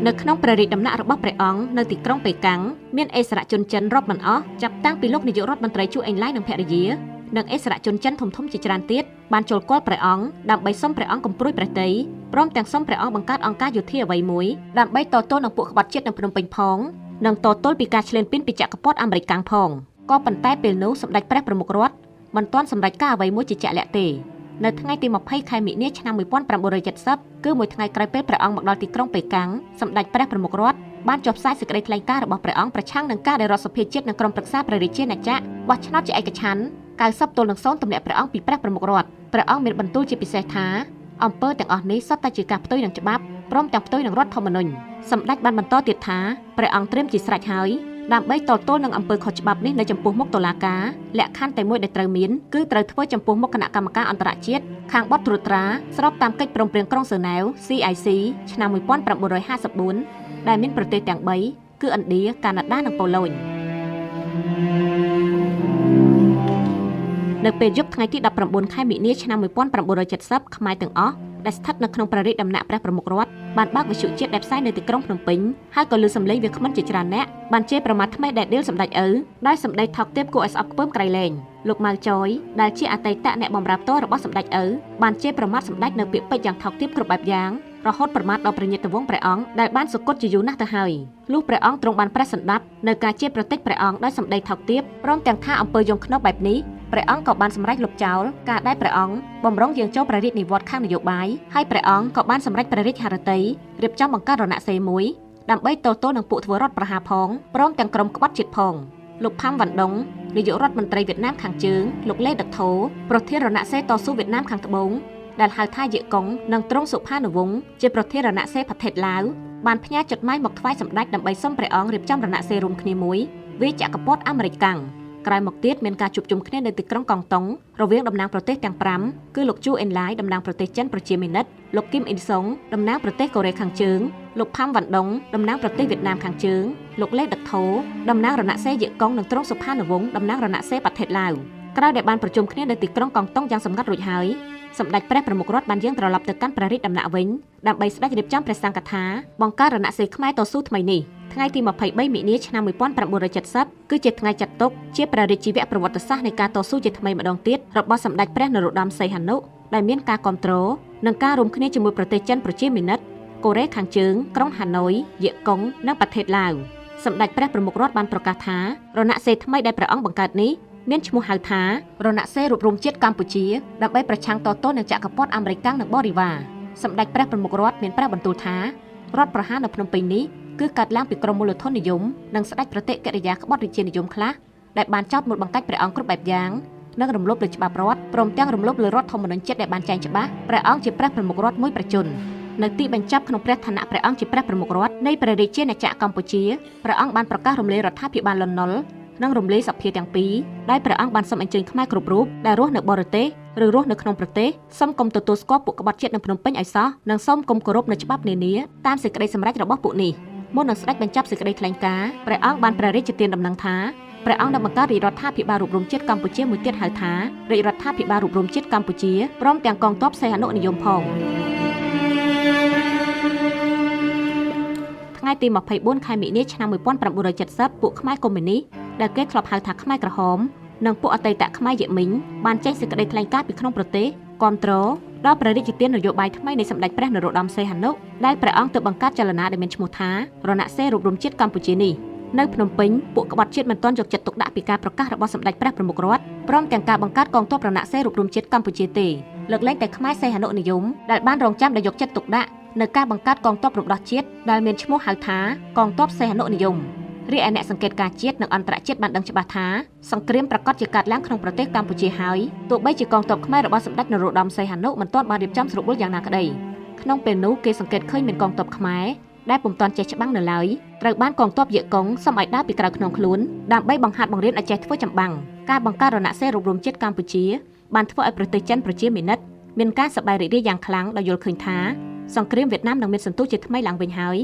នៅក្នុងព្រះរាជដំណាក់របស់ព្រះអង្គនៅទីក្រុងប៉េកាំងមានអិសរាជជនចិនរាប់មិនអស់ចាប់តាំងពីលោកនាយករដ្ឋមន្ត្រីជូអេងឡៃនិងភរិយានិងអិសរាជជនចិនធំៗជាច្រើនទៀតបានចូលគាល់ព្រះអង្គដើម្បីសុំព្រះអង្គកំព្រួយព្រះទ័យព្រមទាំងសុំព្រះអង្គបង្កើតអង្គការយោធាអ្វីមួយដើម្បីតទល់នឹងពួកក្បត់ជាតិនៅភ្នំពេញផងនិងតទល់ពីការឈ្លានពានពីចក្រពត្តិអាមេរិកកាំងផងក៏ប៉ុន្តែពេលនោះសម្ដេចព្រះប្រមុខរដ្ឋមិនទាន់សម្រេចការអ្វីមួយជាជាក់លាក់ទេនៅថ្ងៃទី20ខែមិនិនាឆ្នាំ1970គឺមួយថ្ងៃក្រោយពេលព្រះអង្គមកដល់ទីក្រុងប៉េកាំងសម្ដេចព្រះប្រមុខរដ្ឋបានចុះផ្សាយសេចក្តីថ្លែងការណ៍របស់ព្រះអង្គប្រឆាំងនឹងការដែលរដ្ឋសភាជាតិនិងក្រុមប្រឹក្សាព្រះរាជាណាចក្របោះឆ្នោតជាឯកច្ឆន្ទ90-0ទម្លាក់ព្រះអង្គពីព្រះប្រមុខរដ្ឋព្រះអង្គមានបន្ទូលជាពិសេសថាអំពើទាំងអស់នេះសុទ្ធតែជាការផ្ទុយនឹងច្បាប់ព្រមទាំងផ្ទុយនឹងរដ្ឋធម្មនុញ្ញសម្ដេចបានបន្តទៀតថាព្រះអង្គត្រៀមជាស្រេចហើយដើម្បីតទល់នឹងអំពើខុសច្បាប់នេះនៅចំពោះមុខតុលាការលក្ខខណ្ឌតែមួយដែលត្រូវមានគឺត្រូវធ្វើចំពោះមុខគណៈកម្មការអន្តរជាតិខាងបទត្រួតត្រាស្របតាមកិច្ចព្រមព្រៀងក្រុងហ្សឺណែវ CIC ឆ្នាំ1954ដែលមានប្រទេសទាំង3គឺឥណ្ឌាកាណាដានិងប៉ូឡូញនៅពេលយប់ថ្ងៃទី19ខែមិនិនាឆ្នាំ1970ខ្មែរទាំងអស់ដែលស្ថិតនៅក្នុងព្រះរាជដំណាក់ព្រះប្រមុខរដ្ឋបានបើកវិទ្យុជាតិដែលផ្សាយនៅទីក្រុងភ្នំពេញហើយក៏លើសម្លេងវាគ្មិនជាច្រើនអ្នកបានជេរប្រមាថថ្មីដែលដៀលសម្ដេចឪដោយសម្ដីថោកទាបគួរឲ្យស្អប់ខ្ពើមក្រៃលែងលោកម៉ៅចយដែលជាអតីតអ្នកបម្រើផ្ទាល់របស់សម្ដេចឪបានជេរប្រមាថសម្ដេចនៅពាក្យពេចន៍យ៉ាងថោកទាបគ្រប់បែបយ៉ាងរហូតប្រមាថដល់ព្រះញាតិវង្សព្រះអង្គដែលបានសុគតជាយូរណាស់ទៅហើយលុះព្រះអង្គទ្រង់បានប្រេះសន្តាប់នៅការជេរប្រតិចព្រះអង្គដោយសម្ដីថោកទាបព្រមទាំងថាអំពើយងខ្នប់បែបនេះព្រះអង្គក៏បានសម្រេចលុបចោលការដែលព្រះអង្គបំរុងយាងចូលព្រះរាជនិវត្តន៍ខាងនយោបាយហើយព្រះអង្គក៏បានសម្រេចព្រះរាជហឫទ័យរៀបចំបង្កើតរណសិរ្សមួយដើម្បីតទល់នឹងពួកធ្វើរដ្ឋប្រហារផងព្រមទាំងក្រុមក្បត់ជាតិផងលោកផាំវ៉ាន់ដុងនាយករដ្ឋមន្ត្រីវៀតណាមខាងជើងលោកលេដឹកថូប្រធានរណសិរ្សតស៊ូវៀតណាមខាងត្បូងដែលហៅថាយេកុងនិងទ្រង់សុផានុវង្សជាប្រធានរណសិរ្សប្រទេសឡាវបានផ្ញើចុតហ្មៃមកថ្វាយសម្ដេចដើម្បីសុំព្រះអង្គរៀបចំរណសិរ្សរួមគ្នាមួយវាចក្រពត្តិអាមេរិកកាំងក្រោយមកទៀតមានការជួបជុំគ្នានៅទីក្រុងកងតុងរវាងតំណាងប្រទេសទាំង5គឺលោកជូអេនឡាយតំណាងប្រទេសចិនប្រជាមានិតលោកគឹមអ៊ីនសុងតំណាងប្រទេសកូរ៉េខាងជើងលោកផាំវ៉ាន់ដុងតំណាងប្រទេសវៀតណាមខាងជើងលោកលេដឹកថូតំណាងរណសិរ្សយេកុងនិងទ្រង់សុផានុវង្សតំណាងរណសិរ្សប្រទេសឡាវក្រោយដែលបានប្រជុំគ្នានៅទីក្រុងកងតុងយ៉ាងសម្ងាត់រួចហើយសម្ដេចព្រះប្រមុខរដ្ឋបានយាងត្រឡប់ទៅកាន់ព្រះរាជដំណាក់វិញដើម្បីស្ដេចរៀបចំព្រះសង្ឃកថាបង្កើតរណសិរ្សខ្មែរតស៊ូថ្មីនេះថ្ងៃទី23មិនិនាឆ្នាំ1970គឺជាថ្ងៃចាត់ទុកជាព្រះរាជជីវប្រវត្តិសាស្ត្រនៃការតស៊ូជាថ្មីម្ដងទៀតរបស់សម្ដេចព្រះនរោត្តមសីហនុដែលមានការគាំទ្រនិងការរួមគ្នាជាមួយប្រទេសចិនប្រជាមានិតកូរ៉េខាងជើងក្រុងហាណូយយេកុងនិងប្រទេសឡាវសម្ដេចព្រះប្រមុខរដ្ឋបានប្រកាសថារណសិរ្សថ្មីដែលព្រះអង្គបង្កើតនេះមានឈ្មោះហៅថារណសិរ្សរួបរួមជាតិកម្ពុជាដើម្បីប្រឆាំងតទល់នឹងចក្រពត្តិអាមេរិកកាំងនិងបរិវារសម្ដេចព្រះប្រមុខរដ្ឋមានព្រះបន្ទូលថារដ្ឋប្រហារនៅភ្នំពេញនេះគឺកើតឡើងពីក្រុមមូលធននិយមនិងស្ដេចប្រតិកិរិយាក្បត់រាជានិយមខ្លះដែលបានចោទមូលបង្កាច់ព្រះអង្គគ្រប់បែបយ៉ាងនិងរំលោភលើច្បាប់រដ្ឋព្រមទាំងរំលោភលើរដ្ឋធម្មនុញ្ញជាតិដែលបានចែងច្បាស់ព្រះអង្គជាព្រះប្រមុខរដ្ឋមួយប្រជជននៅទីបញ្ចប់ក្នុងព្រះឋានៈព្រះអង្គជាព្រះប្រមុខរដ្ឋនៃព្រះរាជាណាចក្រកម្ពុជាព្រះអង្គបានប្រកាសរំលាយរដ្ឋាភិបាលលន់នល់និងរំលាយសភាទាំងពីរដោយព្រះអង្គបានសូមអញ្ជើញខ្មែរគ្រប់រូបដែលរស់នៅបរទេសឬរស់នៅក្នុងប្រទេសសូមកុំទទួលស្គាល់ពួកក្បត់ជាតិនៅភ្នំពេញឲ្យសោះនិងសូមកុំគោរពនៅច្បាប់នានាតាមសេចក្តីសម្រេចរបស់ពួកនេះមុននឹងស្ដេចបញ្ចប់សេចក្តីថ្លែងការណ៍ព្រះអង្គបានព្រះរាជទានដំណឹងថា ព្រះអង្គនឹងបង្កើតរាជរដ្ឋាភិបាលរួបរួមជាតិកម្ពុជាមួយទៀតហៅថារាជរដ្ឋាភិបាលរួបរួមជាតិកម្ពុជាព្រមទាំងកងទ័ពសីហនុនិយមផងថ្ងៃទី24ខែមិនិនាឆ្នាំ1970ពួកខ្មែរកុម្មុយនីសដែលគេធ្លាប់ហៅថាខ្មែរក្រហមនិងពួកអតីតខ្មែរយេមីងបានចេញសេចក្តីថ្លែងការណ៍ពីក្នុងប្រទេសគាំទ្រដល់ព្រះរាជទាននយោបាយថ្មីនៃសម្ដេចព្រះនរោត្តមសីហនុដែលព្រះអង្គទើបបង្កើតចលនាដែលមានឈ្មោះថារណសិរ្សរួបរួមជាតិកម្ពុជានេះនៅភ្នំពេញពួកក្បត់ជាតិមិនទាន់យកចិត្តទុកដាក់ពីការប្រកាសរបស់សម្ដេចព្រះប្រមុខរដ្ឋព្រមទាំងការបង្កើតកងទ័ពរណសិរ្សរួបរួមជាតិកម្ពុជាទេលើកលែងតែខ្មែរសីហនុនិយមដែលបានរងចាំដោយយកចិត្តទុកដាក់នៅការបង្កើតកងទ័ពរំដោះជាតិដែលមានឈ្មោះហៅថាកងទ័ពសីហនុនិយមរីឯអ្នកសង្កេតការជាតិនិងអន្តរជាតិបានដឹងច្បាស់ថាសង្គ្រាមប្រាកដជាកើតឡើងក្នុងប្រទេសកម្ពុជាហើយទោះបីជាកងទ័ពខ្មែររបស់សម្ដេចនរោត្តមសីហនុមិនទាន់បានរៀបចំស្រួលបួលយ៉ាងណាក្តីក្នុងពេលនោះគេសង្កេតឃើញមានកងទ័ពខ្មែរដែលពុំទាន់ចេះច្បាំងនៅឡើយត្រូវបានកងទ័ពយេកុងសុំឲ្យដើរពីក្រៅខ្នងខ្លួនដើម្បីបង្ហាត់បង្រៀនឲ្យចេះធ្វើចម្បាំងការបង្កើតរណសិរ្សរួបរួមជាតិកម្ពុជាបានធ្វើឲ្យប្រទេសចិនប្រជាមានិតមានការសប្បាយរីករាយយ៉ាងខ្លាំងដោយយល់ឃើញថាសង្គ្រាមវៀតណាមនឹងមានសន្ទុះជាថ្មីឡើងវិញហើ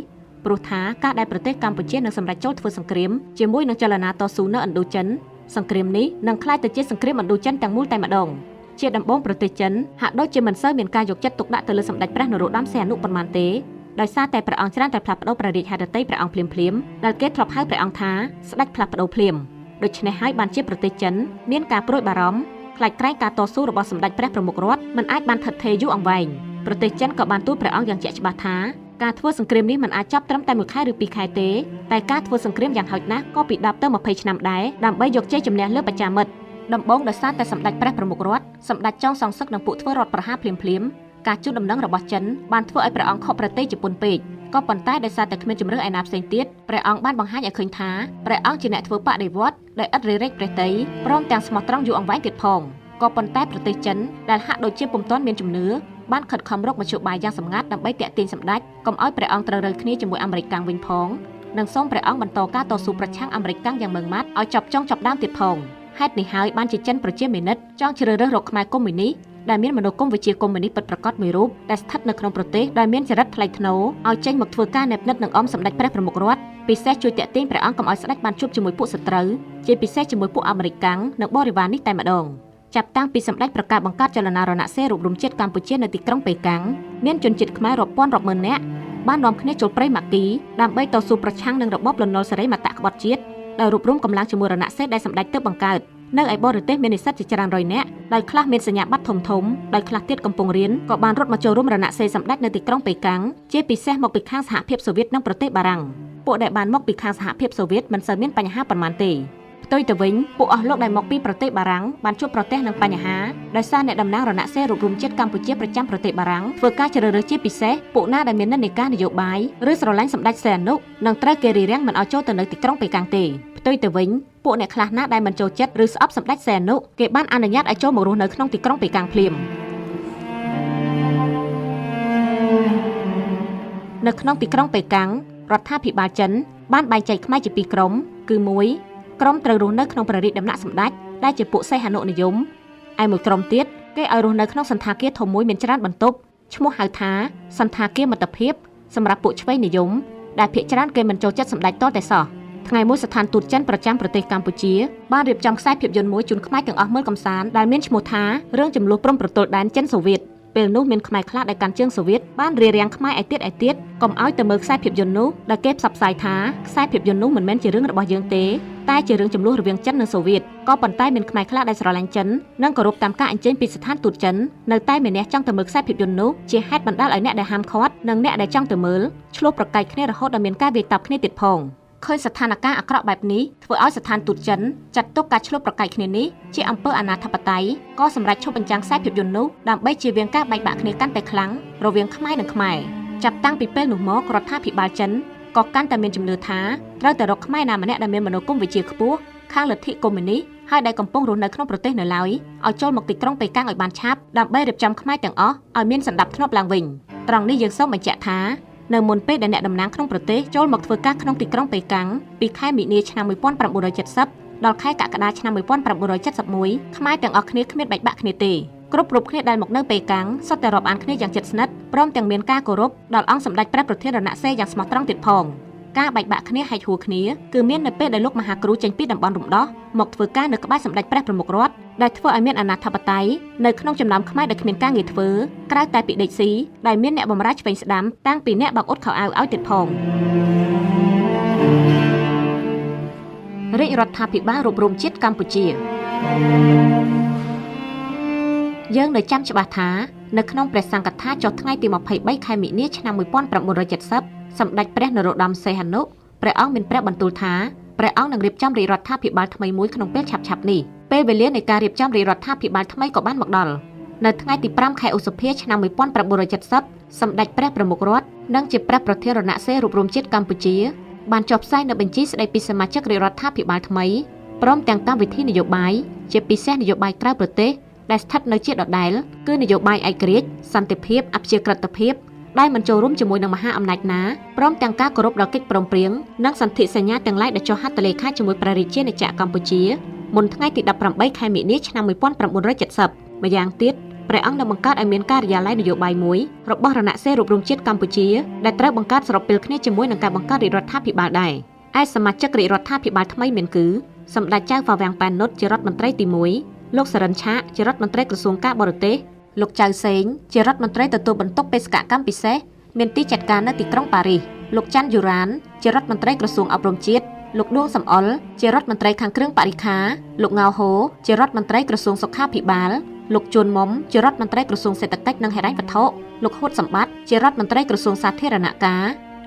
យព្រោះថាការដែលប្រទេសកម្ពុជានឹងសម្រេចចូលធ្វើសង្គ្រាមជាមួយនឹងចលនាតស៊ូនៅឥណ្ឌូចិនសង្គ្រាមនេះនឹងក្លាយទៅជាសង្គ្រាមឥណ្ឌូចិនទាំងមូលតែម្ដងជាដំបូងប្រទេសចិនហាក់ដូចជាមិនសូវមានការយកចិត្តទុកដាក់ទៅលើសម្ដេចព្រះនរោត្តមសីហនុប៉ុន្មានទេដោយសារតែព្រះអង្គច្រើនតែផ្លាស់ប្ដូរព្រះរាជហឫទ័យព្រះអង្គភ្លាមៗដែលគេធ្លាប់ហៅព្រះអង្គថាស្ដេចផ្លាស់ប្ដូរភ្លាមដូច្នេះហើយបានជាប្រទេសចិនមានការព្រួយបារម្ភខ្លាចក្រែងការតស៊ូរបស់សម្ដេចព្រះប្រមុខរដ្ឋមិនអាចបានថិតថេរយូរអង្វែងប្រទេសចិនក៏បានទូលព្រះអង្គយ៉ាងជាក់ច្បាស់ថាការធ្វើសង្គ្រាមនេះមិនអាចចប់ត្រឹមតែ1ខែឬ2ខែទេតែការធ្វើសង្គ្រាមយ៉ាងហោចណាស់ក៏ពី10ទៅ20ឆ្នាំដែរដើម្បីយកជ័យជំនះលើបច្ចាមិត្តដំបូងដោយសារតែសម្ដេចព្រះប្រមុខរដ្ឋសម្ដេចចောင်းសងសឹកនិងពួកធ្វើរដ្ឋប្រហារភ្លាមៗការជូនដំណឹងរបស់ចិនបានធ្វើឲ្យព្រះអង្គខកព្រះទ័យជាពន់ពេកក៏ប៉ុន្តែដោយសារតែគ្មានជម្រើសឯណាផ្សេងទៀតព្រះអង្គបានបង្ហាញឲ្យឃើញថាព្រះអង្គជាអ្នកធ្វើបដិវត្តដោយឥតរារែកព្រះទ័យព្រមទាំងស្មោះត្រង់យូរអង្វែងទៀតផងក៏ប៉ុន្តែប្រទេសចិនដែលហាក់ដូចជាពុំទាន់មានជំនឿបានខិតខំរកមធ្យោបាយយ៉ាងសម្ងាត់ដើម្បីទាក់ទាញសម្ដេចកុំឲ្យព្រះអង្គត្រូវរើគ្នាជាមួយអាមេរិកកាំងវិញផងនិងសូមព្រះអង្គបន្តការតស៊ូប្រឆាំងអាមេរិកកាំងយ៉ាងម៉ឺងម៉ាត់ឲ្យចប់ចុងចប់ដើមទៀតផងហេតុនេះហើយបានជាចិនប្រជាមានិតចង់ជ្រើសរើសរកខ្មែរកុម្មុយនីសដែលមានមនោគមវិជ្ជាកុម្មុយនីសពិតប្រាកដមួយរូបដែលស្ថិតនៅក្នុងប្រទេសដោយមានចរិតថ្លៃថ្នូរឲ្យចេញមកធ្វើការណែបនិតនឹងអមសម្ដេចព្រះប្រមុខរដ្ឋពិសេសជួយទាក់ទាញព្រះអង្គកុំឲ្យស្ដេចបានជួបជាមួយពួកសត្រូវជាពិសេសជាមួយពួកអាមេរិកកាំងនិងបរិវារនេះតែម្ដងចាប់តាំងពីសម្ដេចប្រកាសបង្កើតចលនារណសិរ្សរួបរួមជាតិកម្ពុជានៅទីក្រុងប៉េកាំងមានជនជាតិខ្មែររាប់ពាន់រាប់ម៉ឺននាក់បាននាំគ្នាចូលព្រៃម៉ាគីដើម្បីតស៊ូប្រឆាំងនឹងរបបលន់នល់សេរីមតៈក្បត់ជាតិដោយរួបរួមកម្លាំងជាមួយរណសិរ្សដែលសម្ដេចទើបបង្កើតនៅឯបរទេសមាននិស្សិតជាច្រើនរយនាក់ដោយខ្លះមានសញ្ញាបត្រធំធំដោយខ្លះទៀតកំពុងរៀនក៏បានរត់មកចូលរួមរណសិរ្សសម្ដេចនៅទីក្រុងប៉េកាំងជាពិសេសមកពីខាងសហភាពសូវៀតនិងប្រទេសបារាំងពួកដែលបានមកពីខាងសហភាពសូវៀតមិនសូវមានបញ្ហាប៉ុន្មានទេផ្ទុយទៅវិញពួកអស់លោកដែលមកពីប្រទេសបារាំងបានជួបប្រទះនឹងបញ្ហាដោយសារអ្នកតំណាងរណសិរ្សរួបរួមជាតិកម្ពុជាប្រចាំប្រទេសបារាំងធ្វើការជ្រើសរើសជាពិសេសពួកណាដែលមាននិន្នាការនយោបាយឬស្រឡាញ់សម្ដេចសីហនុនឹងត្រូវគេរារាំងមិនឲ្យចូលទៅនៅទីក្រុងប៉េកាំងទេផ្ទុយទៅវិញពួកអ្នកខ្លះណាដែលមិនចូលចិត្តឬស្អប់សម្ដេចសីហនុគេបានអនុញ្ញាតឲ្យចូលមករស់នៅក្នុងទីក្រុងប៉េកាំងភ្លាមនៅក្នុងទីក្រុងប៉េកាំងរដ្ឋាភិបាលចិនបានបែងចែកខ្មែរជាពីរក្រុមគឺមួយក្រុមត្រូវរស់នៅក្នុងព្រះរាជដំណាក់សម្ដេចដែលជាពួកសីហនុនិយមឯមួយក្រុមទៀតគេឲ្យរស់នៅក្នុងសណ្ឋាគារធំមួយមានច្រើនបន្ទប់ឈ្មោះហៅថាសណ្ឋាគារមិត្តភាពសម្រាប់ពួកឆ្វេងនិយមដែលភាគច្រើនគេមិនចូលចិត្តសម្ដេចតតែសោះថ្ងៃមួយស្ថានទូតចិនប្រចាំប្រទេសកម្ពុជាបានរៀបចំខ្សែភាពយន្តមួយជូនខ្មែរទាំងអស់មើលកម្សាន្តដែលមានឈ្មោះថារឿងចំនួនព្រំប្រទល់ដែនចិនសូវៀតពេលនោះមានខ្មែរខ្លះដែលកាន់ជើងសូវៀតបានរារាំងខ្មែរឯទៀតកុំឲ្យទៅមើលខ្សែភាពយន្តនោះដែលគេផ្សព្វផ្សាយថាខ្សែភាពយន្តនោះមិនមែនជារឿងរបស់យើងទេតែជារឿងចំនួនរវាងចិននិងសូវៀតក៏ប៉ុន្តែមានខ្មែរខ្លះដែលស្រឡាញ់ចិននិងគោរពតាមការអញ្ជើញពីស្ថានទូតចិននៅតែមានអ្នកចង់ទៅមើលខ្សែភាពយន្តនោះជាហេតុបណ្ដាលឲ្យអ្នកដែលហាមឃាត់និងអ្នកដែលចង់ទៅមើលឆ្លោះប្រកែកគ្នារហូតដល់មានការវាយតប់គ្នាទៀតផងឃើញស្ថានភាពអាក្រក់បែបនេះធ្វើឲ្យស្ថានទូតចិនចាត់ទុកការឆ្លោះប្រកែកគ្នានេះជាអំពើអនាធិបតេយ្យក៏សម្រេចឈប់បញ្ចាំងខ្សែភាពយន្តនោះដើម្បីជៀសវាងការបែកបាក់គ្នាកាន់តែខ្លាំងរវាងខ្មែរនិងខ្មែរចាប់តាំងពីពេលនោះមករដ្ឋាភិបាលចិនក៏កាន់តែមានជំនឿថាត្រូវតែរកខ្មែរណាម្នាក់ដែលមានមនោគមវិជ្ជាខ្ពស់ខាងលទ្ធិកុម្មុយនីសហើយដែលកំពុងរស់នៅក្នុងប្រទេសនៅឡើយឲ្យចូលមកទីក្រុងប៉េកាំងឲ្យបានឆាប់ដើម្បីរៀបចំខ្មែរទាំងអស់ឲ្យមានសន្តិភាពឡើងវិញត្រង់នេះយើងសូមបញ្ជាក់ថានៅមុនពេលដែលអ្នកតំណាងក្នុងប្រទេសចូលមកធ្វើការក្នុងទីក្រុងប៉េកាំងពីខែមីនាឆ្នាំ1970ដល់ខែកក្កដាឆ្នាំ1971ខ្មែរទាំងអស់គ្នាគ្មានបែកបាក់គ្នាទេគ្រប់រូបគ្នាដែលមកនៅប៉េកាំងសុទ្ធតែរាប់អានគ្នាយ៉ាងជិតស្និទ្ធព្រមទាំងមានការគោរពដល់អង្គសម្ដេចព្រះប្រធានរណសិរ្សយ៉ាងស្មោះត្រង់ទៀតផង ការបែកបាក់គ្នាហែកហួរគ្នាគឺមាននៅពេលដែលលោកមហាគ្រូចេញពីតំបន់រំដោះមកធ្វើការនៅក្បែរសម្ដេចព្រះប្រមុខរដ្ឋដែលធ្វើឲ្យមានអាណាធិបតេយ្យនៅក្នុងចំណោមខ្មែរដែលគ្មានការងារធ្វើក្រៅតែពីដេកស៊ីដែលមានអ្នកបម្រើឆ្វេងស្ដាំតាំងពីអ្នកបោកអ៊ុតខោអាវឲ្យទៀតផងរាជរដ្ឋាភិបាលរួបរួមជាតិកម្ពុជាយើងនៅចាំច្បាស់ថានៅក្នុងព្រះសង្ឃកថាចុះថ្ងៃទី23ខែមិនិនាឆ្នាំ1970សម្ដេចព្រះនរោត្តមសីហនុព្រះអង្គមានព្រះបន្ទូលថាព្រះអង្គនឹងរៀបចំរាជរដ្ឋាភិបាលថ្មីមួយក្នុងពេលឆាប់ៗនេះពេលវេលានៃការរៀបចំរាជរដ្ឋាភិបាលថ្មីក៏បានមកដល់នៅថ្ងៃទី5ខែឧសភាឆ្នាំ1970សម្ដេចព្រះប្រមុខរដ្ឋនិងជាព្រះប្រធានរណសិរ្សរួបរួមជាតិកម្ពុជាបានចុះផ្សាយនៅបញ្ជីស្ដីពីសមាជិករាជរដ្ឋាភិបាលថ្មីព្រមទាំងកម្មវិធីនយោបាយជាពិសេសនយោបាយក្រៅប្រទេសដែលស្ថិតនៅជាដដែលគឺនយោបាយឯករាជ្យសន្តិភាពអព្យាក្រឹតភាពដែលមិនចូលរួមជាមួយនឹងមហាអំណាចណាព្រមទាំងការគោរពដល់កិច្ចព្រមព្រៀងនិងសន្ធិសញ្ញាទាំងឡាយដែលចុះហត្ថលេខាជាមួយព្រះរាជាណាចក្រកម្ពុជាមុនថ្ងៃទី18ខែមិនិនាឆ្នាំ1970ម្យ៉ាងទៀតព្រះអង្គនឹងបង្កើតឲ្យមានការិយាល័យនយោបាយមួយរបស់រណសិរ្សរួបរួមជាតិកម្ពុជាដែលត្រូវបង្កើតស្របពេលគ្នាជាមួយនឹងការបង្កើតរាជរដ្ឋាភិបាលដែរឯសមាជិករាជរដ្ឋាភិបាលថ្មីមានគឺសម្ដេចចៅហ្វាវាំងប៉ែននុតជារដ្ឋមន្ត្រីទី1លោកសរិនឆាកជារដ្ឋមន្ត្រីក្រសួងការបរទេសលោកចៅសេងជារដ្ឋមន្ត្រីទទួលបន្ទុកបេសកកម្មពិសេសមានទីចាត់ការនៅទីក្រុងប៉ារីសលោកច័ន្ទយូរ៉ានជារដ្ឋមន្ត្រីក្រសួងអប់រំជាតិលោកដួងសំអុលជារដ្ឋមន្ត្រីខាងគ្រឿងបរិក្ខារលោកង៉ាវហូជារដ្ឋមន្ត្រីក្រសួងសុខាភិបាលលោកជួនមុំជារដ្ឋមន្ត្រីក្រសួងសេដ្ឋកិច្ចនិងហិរញ្ញវត្ថុលោកហ៊ុតសម្បត្តិជារដ្ឋមន្ត្រីក្រសួងសាធារណការ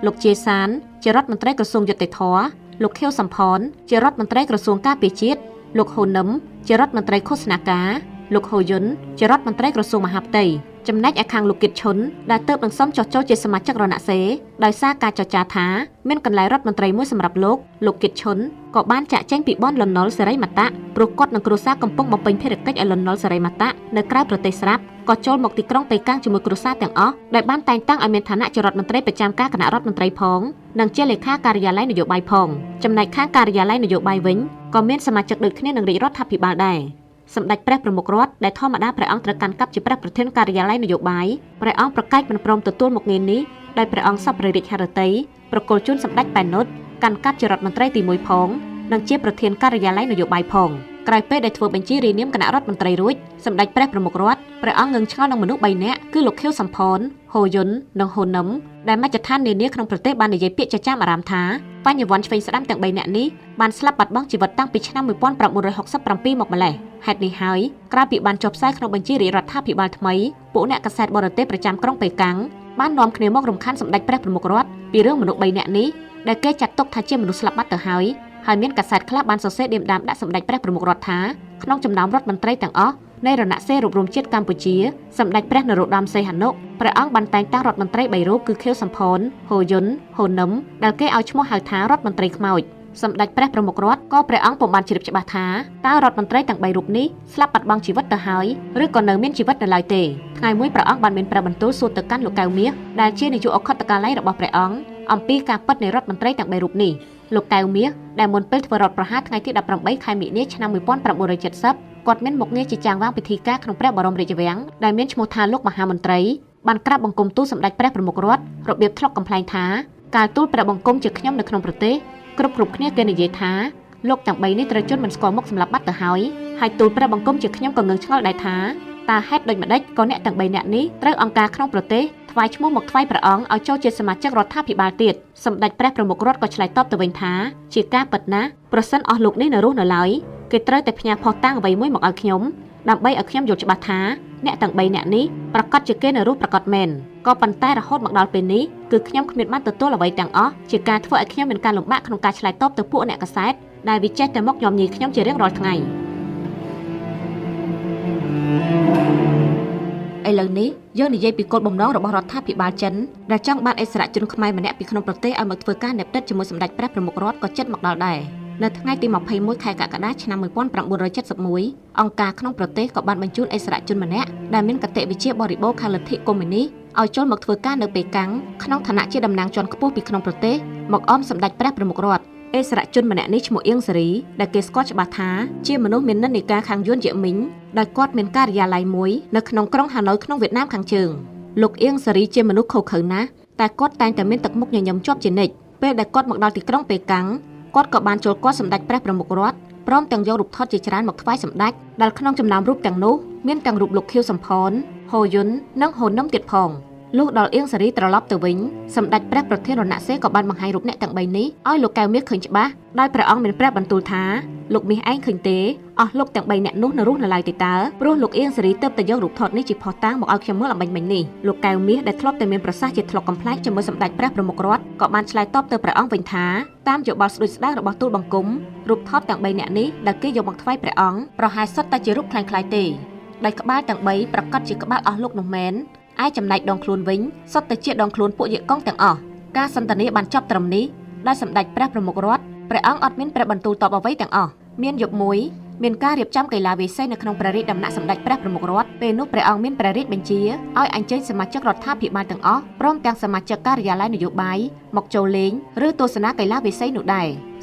លោកជាសានជារដ្ឋមន្ត្រីក្រសួងយុត្តិធម៌លោកខៀវសំផនជារដ្ឋមន្ត្រីក្រសួងការពារជាតិលោកហ៊ូនឹមជារដ្ឋមន្ត្រីឃោសនាការលោកហូយុនជារដ្ឋមន្ត្រីក្រសួងមហាផ្ទៃចំណែកឯខាងលោកគិតឈុនដែលទើបនឹងសុំចុះចូលជាសមាជិករណសិរ្សដោយសារការចរចាថាមានកន្លែងរដ្ឋមន្ត្រីមួយសម្រាប់លោកលោកគិតឈុនក៏បានចាក់ចែងពីបនលន់នល់សេរីមតៈព្រោះគាត់និងគ្រួសារកំពុងបំពេញភារកិច្ចឲ្យលន់នល់សេរីមតៈនៅក្រៅប្រទេសស្រាប់ក៏ចូលមកទីក្រុងប៉េកាំងជាមួយគ្រួសារទាំងអស់ដែលបានតែងតាំងឲ្យមានឋានៈជារដ្ឋមន្ត្រីប្រចាំការគណៈរដ្ឋមន្ត្រីផងនិងជាលេខាការិយាល័យនយោបាយផងចំណែកខាងការិយាល័យនយោបាយវិញក៏មានសមាជិកដូចគ្នានឹងរាជរដ្ឋាភិបាលដែរសម្ដេចព្រះប្រមុខរដ្ឋដែលធម្មតាព្រះអង្គត្រូវកាន់កាប់ជាព្រះប្រធានការិយាល័យនយោបាយព្រះអង្គប្រកែកមិនព្រមទទួលមុខងារនេះដោយព្រះអង្គសពព្រះរាជហឫទ័យប្រគល់ជូនសម្ដេចប៉ែននុតកាន់កាប់ជារដ្ឋមន្ត្រីទី1ផងនិងជាប្រធានការិយាល័យនយោបាយផងក្រោយពេលដែលធ្វើបញ្ជីរាយនាមគណៈរដ្ឋមន្ត្រីរួចសម្ដេចព្រះប្រមុខរដ្ឋព្រះអង្គងឹងឆ្ងល់នឹងមនុស្ស3នាក់គឺលោកខៀវសំផនហូយុននិងហ៊ូនឹមដែលមជ្ឈដ្ឋាននានាក្នុងប្រទេសបាននិយាយពាក្យចចាមអារាមថាបញ្ញវន្តឆ្វេងស្ដាំទាំង3នាក់នេះបានស្លាប់បាត់បង់ជីវិតតាំងពីឆ្នាំ1967មកម្លេះហេតុនេះហើយក្រោយពីបានចុះផ្សាយក្នុងបញ្ជីរាជរដ្ឋាភិបាលថ្មីពួកអ្នកកាសែតបរទេសប្រចាំក្រុងប៉េកាំងបាននាំគ្នាមករំខានសម្ដេចព្រះប្រមុខរដ្ឋពីរឿងមនុស្ស3នាក់នេះដែលគេចាត់ទុកថាជាមនុស្សស្លាប់បាត់ទៅហើយហើយមានកាសែតខ្លះបានសរសេរដៀមដាមដាក់សម្ដេចព្រះប្រមុខរដ្ឋថាក្នុងចំណោមរដ្ឋមន្ត្រីទាំងអស់នៃរណសិរ្សរួបរួមជាតិកម្ពុជាសម្ដេចព្រះនរោត្តមសីហនុព្រះអង្គបានតែងតាំងរដ្ឋមន្ត្រី3រូបគឺខៀវសំផនហូយុនហ៊ូនឹមដែលគេឲ្យឈ្មោះហៅថារដ្ឋមន្ត្រីខ្មោចសម្ដេចព្រះប្រមុខរដ្ឋក៏ព្រះអង្គពុំបានជ្រាបច្បាស់ថាតើរដ្ឋមន្ត្រីទាំង3រូបនេះស្លាប់បាត់បង់ជីវិតទៅហើយឬក៏នៅមានជីវិតនៅឡើយទេថ្ងៃមួយព្រះអង្គបានមានព្រះបន្ទូលសួរទៅកាន់លោកកៅមាសដែលជានាយកអខត្តកាល័យរបស់ព្រះអង្គអំពីការពិតនៃរដ្ឋមន្ត្រីទាំង3រូបនេះលោកកៅមាសដែលមុនពេលធ្វើរដ្ឋប្រហារថ្ងៃទី18ខែមិនិនាឆ្នាំ1970គាត់មានមុខងារជាចាងវាងពិធីការក្នុងព្រះបរមរាជវាំងដែលមានឈ្មោះថាលោកមហាមន្ត្រីបានក្រាបបង្គំទូលសម្ដេចព្រះប្រមុខរដ្ឋរបៀបធ្លុកកំប្លែងថាកាលទូលព្រះបង្គំជាខ្ញុំនៅក្នុងប្រទេសគ្រប់គ្នាគេនិយាយថាលោកទាំង3នេះត្រូវជន់មិនស្គាល់មុខសម្លាប់បាត់ទៅហើយហើយទូលព្រះបង្គំជាខ្ញុំក៏ងឹងឆ្ងល់ដែរថាតើហេតុដូចម្ដេចក៏អ្នកទាំង3នាក់នេះត្រូវអង្គការក្នុងប្រទេសថ្វាយឈ្មោះមកថ្វាយព្រះអង្គឲ្យចូលជាសមាជិករដ្ឋាភិបាលទៀតសម្ដេចព្រះប្រមុខរដ្ឋក៏ឆ្លើយតបទៅវិញថាជាការពិតណាស់ប្រសិនអស់លោកនេះនៅរស់នៅឡើយគេត្រូវតែផ្ញើភស្តុតាងអ្វីមួយមកឲ្យខ្ញុំដើម្បីឲ្យខ្ញុំយល់ច្បាស់ថាអ្នកទាំង3នាក់នេះប្រកាសជាគេនៅរស់ប្រកាសមែនក៏ប៉ុន្តែរហូតមកដល់ពេលនេះគឺខ្ញុំគ្មានបានទទួលអ្វីទាំងអស់ជាការធ្វើឲ្យខ្ញុំមានការលំបាកក្នុងការឆ្លើយតបទៅពួកអ្នកកាសែតដែលវាចេះតែមកញោមញីខ្ញុំជារៀងរាល់ថ្ងៃឥឡូវនេះយើងនិយាយពីគោលបំណងរបស់រដ្ឋាភិបាលចិនដែលចង់បានឥស្សរជនខ្មែរម្នាក់ពីក្នុងប្រទេសឲ្យមកធ្វើការណែបដិតជាមួយសម្ដេចព្រះប្រមុខរដ្ឋក៏ចិត្តមកដល់ដែរនៅថ្ងៃទី21ខែកក្កដាឆ្នាំ1971អង្គការក្នុងប្រទេសក៏បានបញ្ជូនឥស្សរជនម្នាក់ដែលមានកតិវិជ្ជាបរិបូរណ៍ខាងលទ្ធិកុម្មុយនីសឲ្យចូលមកធ្វើការនៅប៉េកាំងក្នុងឋានៈជាតំណាងជាន់ខ្ពស់ពីក្នុងប្រទេសមកអមសម្ដេចព្រះប្រមុខរដ្ឋឥស្សរជនម្នាក់នេះឈ្មោះអៀងសេរីដែលគេស្គាល់ច្បាស់ថាជាមនុស្សមាននិន្នាការខាងយួនយមីងដោយគាត់មានការិយាល័យមួយនៅក្នុងក្រុងហាណូយក្នុងវៀតណាមខាងជើងលោកអៀងសេរីជាមនុស្សខុសខើណាស់តែគាត់តែងតែមានទឹកមុខញញឹមជាប់ជានិច្ច ពេលដែលគាត់មកដល់ទីក្រុងប៉េកាំងគាត់ក៏បានចូលគាល់សម្ដេចព្រះប្រមុខរដ្ឋព្រមទាំងយករូបថតជាច្រើនមកថ្វាយសម្ដេចដែលក្នុងចំណោមរូបទាំងនោះមានទាំងរូបលោកខៀវសំផនហូយុននិងហូនឹមទៀតផងលុះដល់អៀងសារីត្រឡប់ទៅវិញសម្ដេចព្រះប្រធានរណសេរីក៏បានបង្ហាញរូបអ្នកទាំង3នេះឲ្យលោកកែវមាសឃើញច្បាស់ដោយព្រះអង្គមានព្រះបន្ទូលថាលោកមាសឯងឃើញទេអស់លោកទាំង3អ្នកនោះនៅរស់នៅឡើយទេតើព្រោះលោកអៀងសារីទើបតែយករូបថតនេះជាភស្តុតាងមកឲ្យខ្ញុំមើលអំបញ្ញមិញនេះលោកកែវមាសដែលធ្លាប់តែមានប្រសាសន៍ជាធ្លុកកំប្លែងជាមួយសម្ដេចព្រះប្រមុខរដ្ឋក៏បានឆ្លើយតបទៅព្រះអង្គវិញថាតាមយោបល់ស្ដួចស្ដាងរបស់ទូលបង្គំរូបថតទាំង3អ្នកនេះដែលគេយកមកថ្វាយព្រះអង្គប្រហែលសុទ្ធតែជារូបក្លែងក្លាយទេដោយក្បាលទាំង3ប្រកាសជាក្បាលអស់លោកនោះមែនឯចំណែកដងខ្លួនវិញសុទ្ធតែជាដងខ្លួនពួកយកុងទាំងអស់ការសន្ទនាបានចប់ត្រឹមនេះដោយសម្ដេចព្រះប្រមុខរដ្ឋព្រះអង្គអត់មានព្រះបន្ទូលតបអ្វីទាំងអស់មានយប់មួយមានការរៀបចំកីឡាវាយសីនៅក្នុងព្រះរាជដំណាក់សម្ដេចព្រះប្រមុខរដ្ឋពេលនោះព្រះអង្គមានព្រះរាជបញ្ជាឲ្យអញ្ជើញសមាជិករដ្ឋាភិបាលទាំងអស់ព្រមទាំងសមាជិកការិយាល័យនយោបាយមកចូលលេងឬទស្សនាកីឡាវាយសីនោះដែ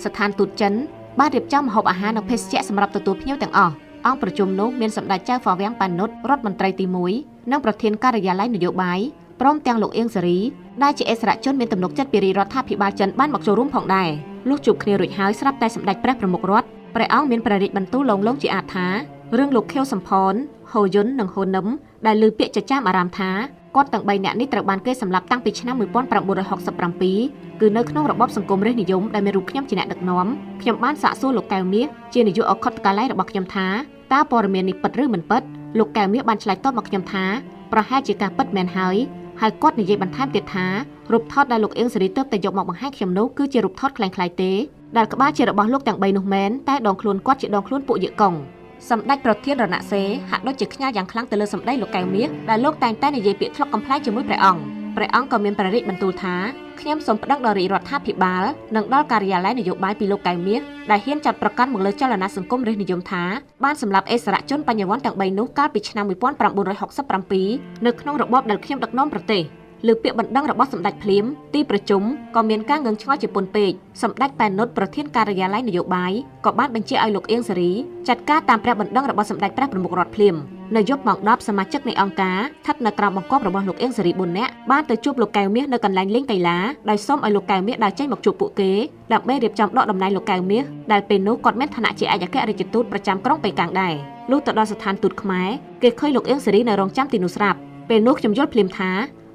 រស្ថានទូតចិនបានរៀបចំម្ហូបអាហារនិងភេសជ្ជៈសម្រាប់ទទួលភ្ញៀវទាំងអស់អង្គប្រជុំនោះមានសម្ដេចចៅហ្វាវាំងប៉ានុតរដ្ឋមន្ត្រីទី1និងប្រធានការិយាល័យនយោបាយព្រមទាំងលោកអៀងសារីដែលជាអិសរាជជនមានទំនុកចិត្តពីរាជរដ្ឋាភិបាលចិនបានមកចូលរួមផងដែរលុះជួបគ្នារួចហើយស្រាប់តែសម្ដេចព្រះប្រមុខរដ្ឋព្រះអង្គមានព្រះរាជបន្ទូលឡងៗជាអាទិថារឿងលោកខៀវសំផនហូយុននិងហូនឹមដែលឮពាក្យចចាមអារាមថាគាត់ទាំង3នាក់នេះត្រូវបានគេសម្លាប់តាំងពីឆ្នាំ1967គឺនៅក្នុងរបបសង្គមរាស្ត្រនិយមដែលមានរូបខ្ញុំជាអ្នកដឹកនាំខ្ញុំបានសាកសួរលោកកែវមាសជានាយកអខុទ្ទកាល័យរបស់ខ្ញុំថាតើព័ត៌មាននេះពិតឬមិនពិតលោកកែវមាសបានឆ្លើយតបមកខ្ញុំថាប្រហែលជាការពិតមែនហើយហើយគាត់និយាយបន្ថែមទៀតថារូបថតដែលលោកអៀងសារីទើបតែយកមកបង្ហាញខ្ញុំនោះគឺជារូបថតក្លែងក្លាយទេដែលក្បាលជារបស់លោកទាំង3នោះមែនតែដងខ្លួនគាត់ជាដងខ្លួនពួកយកុងសម្ដេចប្រធានរណសេរីហាក់ដូចជាខ្ញាល់យ៉ាងខ្លាំងទៅលើសម្ដីលោកកែវមាសដែលលោកតែងតែនិយាយពាក្យធ្លុកកំប្លែងជាមួយព្រះអង្គព្រះអង្គក៏មានព្រះរាជបន្ទូលថាខ្ញុំសូមប្តឹងដល់រាជរដ្ឋាភិបាលនិងដល់ការិយាល័យនយោបាយពីលោកកែវមាសដែលហ៊ានចាត់ប្រកាន់មកលើចលនាសង្គមរាស្ត្រនិយមថាបានសម្លាប់អិសរាជជនបញ្ញវន្តទាំង3នោះកាលពីឆ្នាំ1967នៅក្នុងរបបដែលខ្ញុំដឹកនាំប្រទេសលើពាក្យបណ្ដឹងរបស់សម្ដេចភ្លាមទីប្រជុំក៏មានការងឹងឆ្ងល់ជាពន់ពេកសម្ដេចប៉ែននុតប្រធានការិយាល័យនយោបាយក៏បានបញ្ជាឲ្យលោកអៀងសារីចាត់ការតាមព្រះបណ្ដឹងរបស់សម្ដេចព្រះប្រមុខរដ្ឋភ្លាមនៅយប់ម៉ោង10សមាជិកនៃអង្គការស្ថិតនៅក្រោមបង្គាប់របស់លោកអៀងសារី4នាក់បានទៅជួបលោកកែវមាសនៅកន្លែងលេងកីឡាដោយសូមឲ្យលោកកែវមាសដើរចេញមកជួបពួកគេដើម្បីរៀបចំដកតំណែងលោកកែវមាសដែលពេលនោះគាត់មានឋានៈជាឯកអគ្គរដ្ឋទូតប្រចាំក្រុងប៉េកាំងដែរលុះទៅដល់ស្ថានទូតខ្មែរគេឃើញលោកអៀងសារីនៅរងចាំទីនោះស្រាប់ពេលនោះខ្ញុំយល់ភ្លាមថា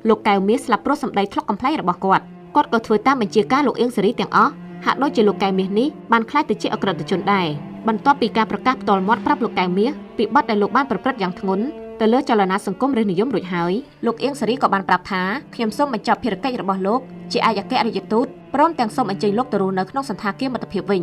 លោកកែវមាសស្លាប់ព្រោះសម្ដីធ្លុកកំប្លែងរបស់គាត់គាត់ក៏ធ្វើតាមបញ្ជាការលោកអៀងសារីទាំងអស់ហាក់ដូចជាលោកកែវមាសនេះបានក្លាយទៅជាអក្រិតជនដែរបន្ទាប់ពីការប្រកាសផ្ទាល់មាត់ប្រាប់លោកកែវមាសពីបទដែលលោកបានប្រព្រឹត្តយ៉ាងធ្ងន់ទៅលើចលនាសង្គមរាស្ត្រនិយមរួចហើយលោកអៀងសារីក៏បានប្រាប់ថាខ្ញុំសូមបញ្ចប់ភារកិច្ចរបស់លោកជាឯកអគ្គរដ្ឋទូតព្រមទាំងសូមអញ្ជើញលោកទៅរស់នៅក្នុងសណ្ឋាគារមិត្តភាពវិញ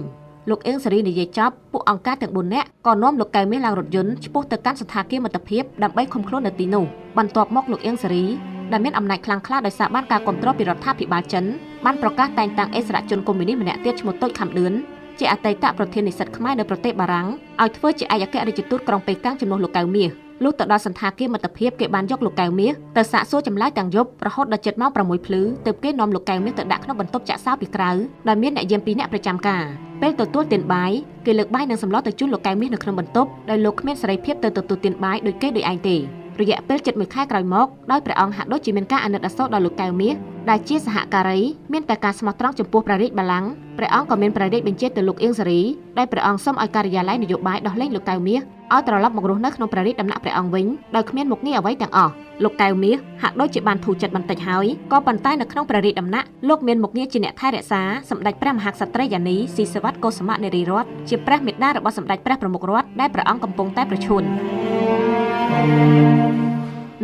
លោកអៀងសារីនិយាយចប់ពួកអង្គការទាំង4នាក់ក៏នាំលោកកែវមាសឡើងរថយន្តឆ្ពោះទៅកាន់សណ្ឋាគារមិត្តភាពដើម្បីឃុំខ្លួននៅទីនោះបន្ទាប់មកលោកអៀងសារីដែលមានអំណាចខ្លាំងក្លាដោយសារបានការគ្រប់គ្រងពីរដ្ឋាភិបាលចិនបានប្រកាសតែងតាំងអិសរាជជនកុម្មុយនីសម្នាក់ទៀតឈ្មោះតូចខំឌឿនជាអតីតប្រធាននិស្សិតខ្មែរនៅប្រទេសបារាំងឲ្យធ្វើជាឯកអគ្គរដ្ឋទូតក្រុងប៉េកាំងជំនួសលោកកែវមាសលុះទៅដល់សណ្ឋាគារមិត្តភាពគេបានយកលោកកែវមាសទៅសាកសួរចម្លើយទាំងយប់រហូតដល់ជិតម៉ោង6ភ្លឺទើបគេនាំលោកកែវមាសទៅដាក់ក្នុងបន្ទប់ចាក់សោពីក្រៅដោយមានអ្នកយាម2នាក់ប្រចាំការពេលទទួលទានបាយគេលើកបាយនិងសម្លទៅជូនលោកកែវមាសនៅក្នុងបន្ទប់ដោយលោកគ្មានសេរីភាពទៅទទួលទានបាយដូចគេដូចឯងទេរយៈពេលជិត1ខែក្រោយមកដោយព្រះអង្គហាក់ដូចជាមានការអាណិតអាសូរដល់លោកកែវមាសដែលជាសហការីមានតែការស្មោះត្រង់ចំពោះព្រះរាជបល្ល័ង្កព្រះអង្គក៏មានព្រះរាជបញ្ជាទៅលោកអៀងសារីដែលព្រះអង្គសូមឲ្យការិយាល័យនយោបាយដោះលែងលោកកែវមាសឲ្យត្រឡប់មករស់នៅក្នុងព្រះរាជដំណាក់ព្រះអង្គវិញដោយគ្មានមុខងារអ្វីទាំងអស់លោកកែវមាសហាក់ដូចជាបានធូរចិត្តបន្តិចហើយក៏ប៉ុន្តែនៅក្នុងព្រះរាជដំណាក់លោកមានមុខងារជាអ្នកថែរក្សាសម្ដេចព្រះមហាក្សត្រីយានីស៊ីសវត្តកុសមនារីរតន៍ជាព្រះមេដារបស់សម្ដេចព្រះប្រមុខរដ្ឋដែលព្រះអង្គកំពុងតែប្រឈួន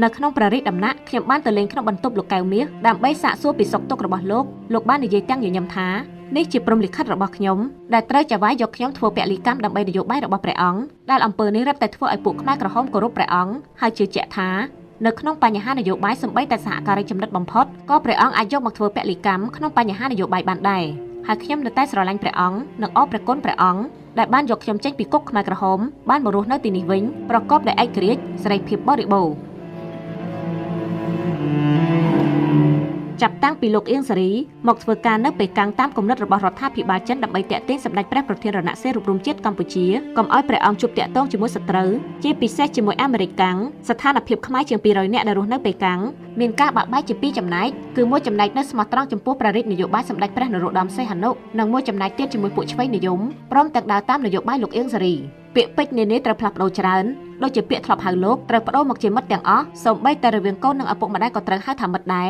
នៅក្នុងព្រះរាជដំណាក់ខ្ញុំបានទៅលេងក្នុងបន្ទប់លោកកែវមាសដើម្បីសាកសួរពីសុខទុក្ខរបស់លោកលោកបាននិយាយទាំងញញឹមថានេះជាព្រំលិខិតរបស់ខ្ញុំដែលត្រូវចវាយយកខ្ញុំធ្វើពលិកម្មដើម្បីនយោបាយរបស់ព្រះអង្គដែលអំពើនេះរឹតតែធ្វើឲ្យពួកខ្មែរក្រហមគោរពព្រះអង្គហើយជឿជាក់ថានៅក្នុងបញ្ហានយោបាយសូម្បីតែសហការីចំណិតបំផុតក៏ព្រះអង្គអាចយកមកធ្វើពលិកម្មក្នុងបញ្ហានយោបាយបានដែរហើយខ្ញុំនៅតែស្រឡាញ់ព្រះអង្គនិងអរព្រះគុណព្រះអង្គដែលបានយកខ្ញុំចេញពីគុកខ្មែរក្រហមបានមករស់នៅទីនេះវិញប្រកបដោយឯករាជ្យសេរីភាពបរិបូរណ៍ ចាប់តាំងពីលោកអៀងសារីមកធ្វើការនៅប៉េកាំងតាមគំនិតរបស់រដ្ឋាភិបាលចិនដើម្បីទាក់ទាញសម្ដេចព្រះប្រធានរណសិរ្សរួបរួមជាតិកម្ពុជាកុំឲ្យព្រះអង្គជួបទាក់ទងជាមួយសត្រូវជាពិសេសជាមួយអាមេរិកកាំងស្ថានភាពខ្មែរជាង200នាក់ដែលរស់នៅប៉េកាំងមានការបាក់បែកជាពីរចំណែកគឺមួយចំណែកនៅស្មោះត្រង់ចំពោះព្រះរាជនយោបាយសម្ដេចព្រះនរោត្តមសីហនុនិងមួយចំណែកទៀតជាមួយពួកឆ្វេងនិយមព្រមទាំងដើរតាមនយោបាយលោកអៀងសារីពាក្យពេចន៍នានាត្រូវផ្លាស់ប្ដូរច្រើនដូចជាពាក្យធ្លាប់ហៅលោកត្រូវប្ដូរមកជាមិត្តទាំងអស់សូម្បីតែរវាងកូននិងឪពុកម្ដាយក៏ត្រូវហៅថាមិត្តដែ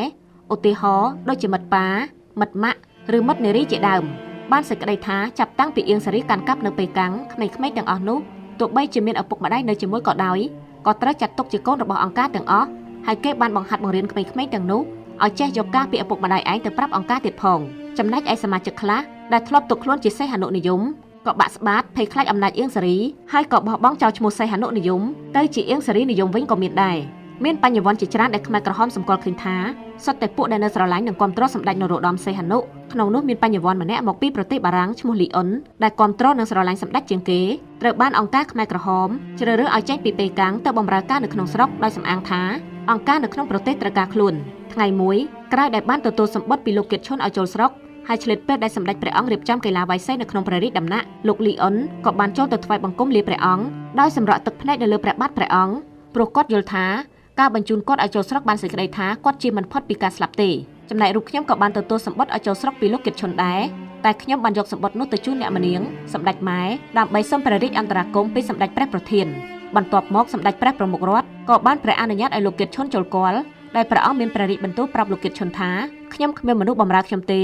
រឧទាហរណ៍ដូចជាមិត្តប៉ាមិត្តម៉ាក់ឬមិត្តនារីជាដើមបានសេចក្តីថាចាប់តាំងពីអៀងសារីកាន់កាប់នៅប៉េកាំងក្មេងៗទាំងអស់នោះទោះបីជាមានឪពុកម្ដាយនៅជាមួយក៏ដោយក៏ត្រូវចាត់ទុកជាកូនរបស់អង្គការទាំងអស់ហើយគេបានបង្ហាត់បង្រៀនក្មេងៗទាំងនោះឲ្យចេះយកការពីឪពុកម្ដាយឯងទៅប្រាប់អង្គការទៀតផងចំណែកឯសមាជិកខ្លះដែលធ្លាប់ទុកខ្លួនជាសីហនុនិយមក៏បាក់ស្បាតភ័យខ្លាចអំណាចអៀងសារីហើយក៏បោះបង់ចោលឈ្មោះសីហនុនិយមទៅជាអៀងសារីនិយមវិញក៏មានដែរមានបញ្ញវន្តជាច្រើនដែលខ្មែរក្រហមសម្គាល់ឃើញថាសុទ្ធតែពួកដែលនៅស្រឡាញ់និងគាំទ្រសម្ដេចនរោត្តមសីហនុក្នុងនោះមានបញ្ញវន្តម្នាក់មកពីប្រទេសបារាំងឈ្មោះលីអុនដែលគាំទ្រនិងស្រឡាញ់សម្ដេចជាងគេត្រូវបានអង្គការខ្មែរក្រហមជ្រើសរើសឲ្យចេញពីប៉េកាំងទៅបម្រើការនៅក្នុងស្រុកដោយសំអាងថាអង្គការនៅក្នុងប្រទេសត្រូវការខ្លួនថ្ងៃមួយក្រោយដែលបានទទួលសម្បត្តិពីលោកគៀតឈុនឲ្យចូលស្រុកហើយឆ្លៀតពេលដែលសម្ដេចព្រះអង្គរៀបចំកីឡាវាយសីនៅក្នុងព្រះរាជដំណាក់លោកលីអុនក៏បានចូលទៅថ្វាយបង្គំលាព្រះអង្គដោយសម្រក់ទឹកភ្នែកនៅលើព្រះបាទព្រះអង្គព្រោះគាត់យល់ថាការបញ្ជូនគាត់ឲ្យចូលស្រុកបានសេចក្តីថាគាត់ជាមិនផុតពីការស្លាប់ទេចំណែករូបខ្ញុំក៏បានទទួលសម្បត្តិឲ្យចូលស្រុកពីលោកគៀតឈុនដែរតែខ្ញុំបានយកសម្បត្តិនោះទៅជូនអ្នកម្នាងសម្ដេចម៉ែដើម្បីសុំព្រះរាជអន្តរាគមន៍ពីសម្ដេចព្រះប្រធានបន្ទាប់មកសម្ដេចព្រះប្រមុខរដ្ឋក៏បានព្រះអនុញ្ញាតឲ្យលោកគៀតឈុនចូលគាល់ដែលព្រះអង្គមានព្រះរាជបន្ទូលប្រាប់លោកគៀតឈុនថាខ្ញុំគ្មានមនុស្សបម្រើខ្ញុំទេ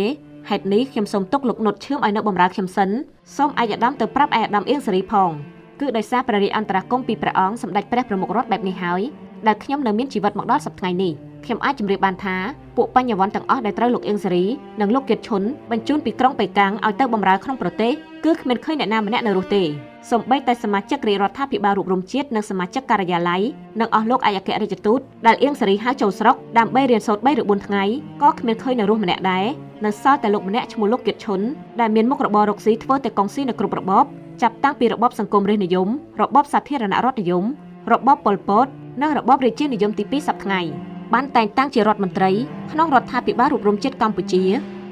ហេតុនេះខ្ញុំសូមទុកលោកនុតឈឿមឲ្យនៅបម្រើខ្ញុំសិនសូមឯកឧត្តមទៅប្រាប់ឯកឧត្តមអៀងសារីផងគឺដោយសារព្រះរាជអន្តរាគមន៍ពីព្រះអង្គសម្ដេចព្រះប្រមុខរដ្ឋបែបនេះហើយដែលខ្ញុំនៅមានជីវិតមកដល់សប្តាហ៍ថ្ងៃនេះខ្ញុំអាចជម្រាបបានថាពួកបញ្ញវន្តទាំងអស់ដែលត្រូវលោកអៀងសារីនិងលោកគៀតឈុនបញ្ជូនពីក្រុងប៉េកាំងឲ្យទៅបម្រើក្នុងប្រទេសគឺគ្មានឃើញអ្នកណាម្នាក់នៅរស់ទេសូម្បីតែសមាជិករាជរដ្ឋាភិបាលរួបរួមជាតិនិងសមាជិកការិយាល័យនិងអស់លោកឯកអគ្គរដ្ឋទូតដែលអៀងសារីហៅចូលស្រុកដើម្បីរៀនសូត្រ3ឬ4ថ្ងៃក៏គ្មានឃើញនៅរស់ម្នាក់ដែរនៅសល់តែលោកម្នាក់ឈ្មោះលោកគៀតឈុនដែលមានមុខរបររកស៊ីធ្វើតែកុងស៊ីនៅគ្រប់របបចាប់តាំងពីរបបសង្គមរាស្ត្រនិយមរបបសាធារណរដ្ឋនិយមរបបប៉ុលពតនិងរបបរាជានិយមទី2សប្តាហ៍ថ្ងៃបានតែងតាំងជារដ្ឋមន្ត្រីក្នុងរដ្ឋាភិបាលរួបរួមជាតិកម្ពុជា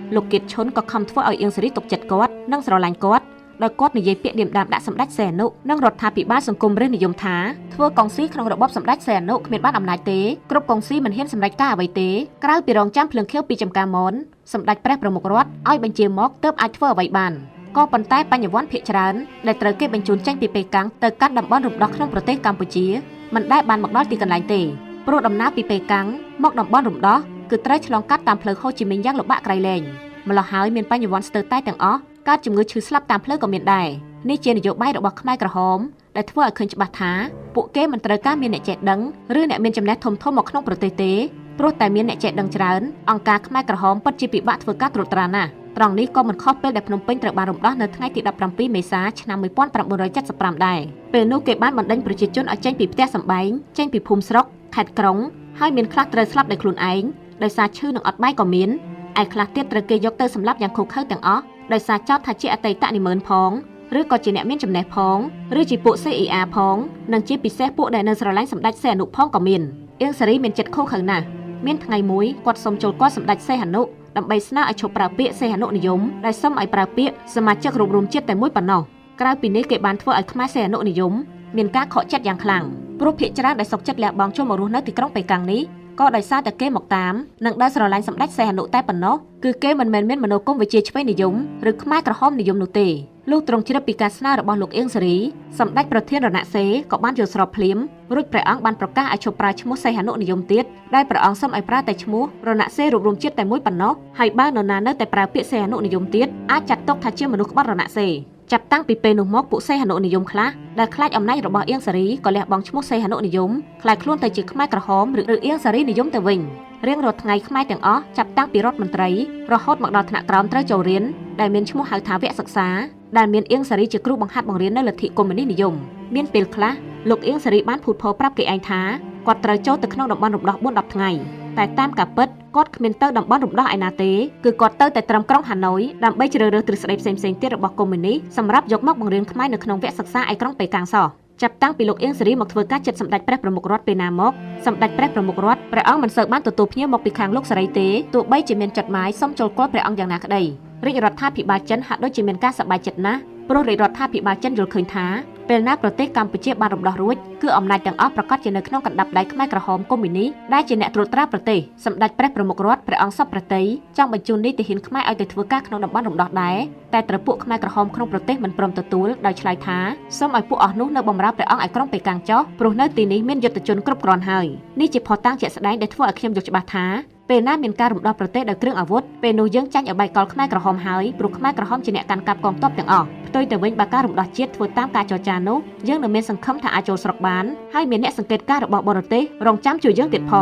លោកគៀតឈុនក៏ខំធ្វើឲ្យអៀងសារីទុកចិត្តគាត់និងស្រឡាញ់គាត់ដោយគាត់និយាយពាក្យដៀមដាមដាក់សម្ដេចសីហនុនិងរដ្ឋាភិបាលសង្គមរាស្ត្រនិយមថាធ្វើកុងស៊ីក្នុងរបបសម្ដេចសីហនុគ្មានបានអំណាចទេគ្រប់កុងស៊ីមិនហ៊ានសម្រេចការអ្វីទេក្រៅពីរងចាំភ្លើងខៀវពីចំការមនសម្ដេចព្រះប្រមុខរដ្ឋឲ្យបញ្ជាមកទើបអាចធ្វើអ្វីបានក៏ប៉ុន្តែបញ្ញវន្តភាគច្រើនដែលត្រូវគេបញ្ជូនចេញពីប៉េកាំងទៅកាន់តំបន់រំដោះក្នុងប្រទេសកម្ពុជាមិនដែលបានមកដល់ទីកន្លែងទេព្រោះដំណើរពីប៉េកាំងមកតំបន់រំដោះគឺត្រូវឆ្លងកាត់តាមផ្លូវហូជីមិញយ៉ាងលំបាកក្រៃលែងម្ល៉េះហើយមានបញ្ញវន្តស្ទើរតែទាំងអស់កើតជំងឺឈឺស្លាប់តាមផ្លូវក៏មានដែរនេះជានយោបាយរបស់ខ្មែរក្រហមដែលធ្វើឲ្យឃើញច្បាស់ថាពួកគេមិនត្រូវការមានអ្នកចេះដឹងឬអ្នកមានចំណេះធំៗមកក្នុងប្រទេសទេព្រោះតែមានអ្នកចេះដឹងច្រើនអង្គការខ្មែរក្រហមពិតជាពិបាកធ្វើការត្រួតត្រាណាស់ត្រង់នេះក៏មិនខុសពេលដែលភ្នំពេញត្រូវបានរំដោះនៅថ្ងៃទី17មេសាឆ្នាំ1975ដែរពេលនោះគេបានបណ្ដេញប្រជាជនឲ្យចេញពីផ្ទះសម្បែងចេញពីភូមិស្រុកខេត្តក្រុងហើយមានខ្លះត្រូវស្លាប់ដោយខ្លួនឯងដោយសារឈឺនិងអត់បាយក៏មានឯខ្លះទៀតត្រូវគេយកទៅសម្លាប់យ៉ាងឃោរឃៅទាំងអស់ដោយសារចោទថាជាអតីតនិមឺនផងឬក៏ជាអ្នកមានចំណេះផងឬជាពួក CIA ផងនិងជាពិសេសពួកដែលនៅស្រឡាញ់សម្ដេចសីហនុផងក៏មានអៀងសារីមានចិត្តឃោរឃៅណាស់មានថ្ងៃមួយគាត់សុំចូលគាល់សម្ដេចសីហនុដើម្បីស្នើឲ្យឈប់ប្រើពាក្យសីហនុនិយមដែលសុំឲ្យប្រើពាក្យសមាជិករួបរួមជាតិតែមួយប៉ុណ្ណោះក្រៅពីនេះគេបានធ្វើឲ្យខ្មែរសីហនុនិយមមានការខកចិត្តយ៉ាងខ្លាំងព្រោះភាគច្រើនដែលសុកចិត្តលះបង់ចូលមករស់នៅទីក្រុងប៉េកាំងនេះក៏ដោយសារតែគេមកតាមនិងដែលស្រឡាញ់សម្ដេចសីហនុតែប៉ុណ្ណោះគឺគេមិនមែនមានមនោគមវិជ្ជាឆ្វេងនិយមឬខ្មែរក្រហមនិយមនោះទេលុះទ្រង់ជ្រាបពីការស្នើរបស់លោកអៀងសារីសម្ដេចប្រធានរណសេរីក៏បានយល់ស្របភ្លាមរួចព្រះអង្គបានប្រកាសឲ្យឈប់ប្រើឈ្មោះសីហនុនិយមទៀតដែលព្រះអង្គសុំឲ្យប្រើតែឈ្មោះរណសេរីរួបរួមជាតិតែមួយប៉ុណ្ណោះហើយបើនរណានៅតែប្រើពាក្យសីហនុនិយមទៀតអាចចាត់ទុកថាជាមនុស្សក្បត់រណសេរីចាប់តាំងពីពេលនោះមកពួកសីហនុនិយមខ្លះដែលខ្លាចអំណាចរបស់អៀងសារីក៏លះបង់ឈ្មោះសីហនុនិយមក្លាយខ្លួនទៅជាខ្មែរក្រហមឬអៀងសារីនិយមទៅវិញរៀងរាល់ថ្ងៃខ្មែរទាំងអស់ចាប់តាំងពីរដ្ឋមន្ត្រីរហូតមកដល់ថ្នាក់ក្រោមត្រូវចូលរៀនដែលមានឈ្មោះហៅថាវគ្គសិក្សាដែលមានអៀងសារីជាគ្រូបង្ហាត់បង្រៀននៅលទ្ធិកុម្មុយនីសនិយមមានពេលខ្លះលោកអៀងសារីបានភូតភរប្រាប់គេឯងថាគាត់ត្រូវចូលទៅក្នុងតំបន់រំដោះ4-10ថ្ងៃតែតាមការពិតគាត់គ្មានទៅតំបន់រំដោះឯណាទេគឺគាត់ទៅតែត្រឹមក្រុងហាណូយដើម្បីជ្រើសរើសទ្រឹស្ដីផ្សេងៗទៀតរបស់កុម្មុយនីសសម្រាប់យកមកបង្រៀនខ្មែរនៅក្នុងវគ្គសិក្សាឯក្រុងប៉េកាំងសោះ ចាប់តាំងពីលោកអៀងសេរីមកធ្វើការចិត្តសម្ដេចព្រះប្រមុខរដ្ឋពេលណាមកសម្ដេចព្រះប្រមុខរដ្ឋព្រះអង្គមិនសូវបានទទួលភ្ញៀវមកពីខាងលោកសេរីទេទោះបីជាមានចុតហ្មៃសុំចូលគាល់ព្រះអង្គយ៉ាងណាក្តីរាជរដ្ឋាភិបាលចិនហាក់ដូចជាមានការសប្បាយចិត្តណាស់ព្រោះរាជរដ្ឋាភិបាលចិនយល់ឃើញថាពេលណាប្រទេសកម្ពុជាបានរំដោះរួចគឺអំណាចទាំងអស់ប្រកាសជានៅក្នុងកណ្ដាប់ដៃខ្មែរក្រហមកុម្មុយនីសដែលជាអ្នកត្រួតត្រាប្រទេសសម្ដេចព្រះប្រមុខរដ្ឋព្រះអង្គសពព្រះទ័យចង់បញ្ជូននីតិហ៊ានខ្មែរឲ្យទៅធ្វើការក្នុងតំបន់រំដោះដែរតែត្រូវពួកខ្មែរក្រហមក្នុងប្រទេសមិនព្រមទទួលដោយឆ្លើយថាសូមឲ្យពួកអស់នោះនៅបម្រើព្រះអង្គឲ្យក្រុងប៉េកាំងចុះព្រោះនៅទីនេះមានយុទ្ធជនគ្រប់គ្រាន់ហើយនេះជាភស្តុតាងជាក់ស្ដែងដែលធ្វើឲ្យខ្ញុំយល់ច្បាស់ថាពេលណាមានការរំដោះប្រទេសដោយគ្រឿងអាវុធពេលនោះយើងចាញ់ឲ្យបែកកលខ្មែរក្រហមហើយព្រោះខ្មែរក្រហមជាអ្នកកាន់កាប់កងទ័ពទាំងអស់ផ្ទុយទៅវិញបើការរំដោះជាតិធ្វើតាមការចរចានោះយើងនឹងមានសង្ឃឹមថាអាចចូលស្រុកបានហើយមានអ្នកសង្កេតការណ៍របស់បរទេសរងចាំជួយយើងទៀតផ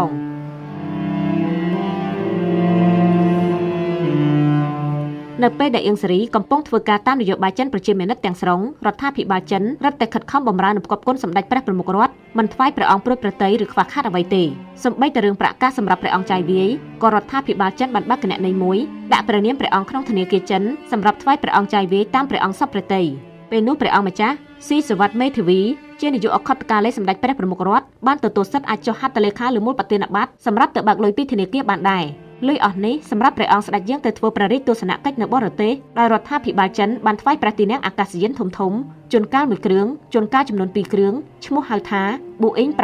ងនៅពេលដែលអៀងសេរីកំពុងធ្វើការតាមនយោបាយចិនប្រជាមានិតទាំងស្រុងរដ្ឋាភិបាលចិនរឹតតែខិតខំបម្រើនឹងផ្គប់ផ្គុនសម្ដេចព្រះប្រមុខរដ្ឋមិនថ្វាយព្រះអង្គព្រួយប្រតិយឬខ្វះខាតអ្វីទេសូម្បីតែរឿងប្រាក់កាសសម្រាប់ព្រះអង្គចាយវាយក៏រដ្ឋាភិបាលចិនបានបើកគណនីមួយដាក់ព្រះនាមព្រះអង្គក្នុងធនាគារចិនសម្រាប់ថ្វាយព្រះអង្គចាយវាយតាមព្រះអង្គសពព្រះទ័យពេលនោះព្រះអង្គម្ចាស់ស៊ីសុវត្ថិមេធាវីជានាយកអខត្តកាល័យសម្ដេចព្រះប្រមុខរដ្ឋបានទទួលសិទ្ធិអាចចុះហត្ថលេខាលើមូលបទានបត្រសម្រាប់ទៅបើកលុយពីធនាគារបានដែរលុយអស់នេះសម្រាប់ព្រះអង្គស្ដេចយាងទៅធ្វើព្រះរាជទស្សនកិច្ចនៅបរទេសដោយរដ្ឋាភិបាលចិនបានថ្វាយព្រះទីនាំងអាកាសយានធំធំជួនកាលមួយគ្រឿងជួនកាលចំនួន2គ្រឿងឈ្មោះហៅថាប៊ូអ៊ីង707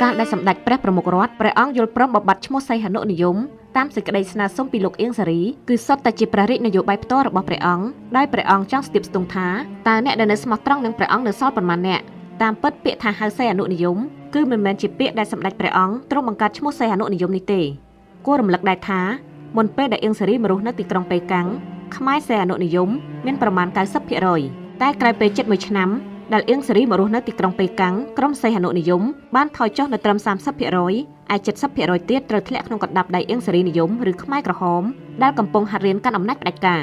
កាលដែលសម្ដេចព្រះប្រមុខរដ្ឋព្រះអង្គយល់ព្រមបបត្តិឈ្មោះសីហនុនិយមតាមសេចក្តីស្នើសុំពីលោកអៀងសេរីគឺសុទ្ធតែជាព្រះរាជនយោបាយផ្ទាល់របស់ព្រះអង្គដោយព្រះអង្គចង់ស្ទាបស្ទង់ថាតើអ្នកដែលនៅស្មោះត្រង់នឹងព្រះអង្គនៅសល់ប៉ុន្មានអ្នកតាមពិតពាក្យថាហៅសីហនុនិយមគឺមិនមែនជាពាក្យដែលសម្ដេចព្រះអង្គទ្រង់បង្កើតឈ្មោះសីហនុនិយមនេះទេគួររំលឹកដែរថាមុនពេលដែលអៀងសេរីមករស់នៅទីក្រុងប៉េកាំងខ្មែរសីហនុនិយមមានប្រមាណ 90% តែក្រោយពេលជិត1ឆ្នាំដែលអៀងសេរីមករស់នៅទីក្រុងប៉េកាំងក្រុមសីហនុនិយមបានថយចុះនៅត្រឹម 30% ឯ 70% ទៀតត្រូវធ្លាក់ក្នុងកណ្ដាប់ដៃអៀងសេរីនិយមឬខ្មែរក្រហមដែលកំពុងហាត់រៀនកាន់អំណាចផ្ដាច់កា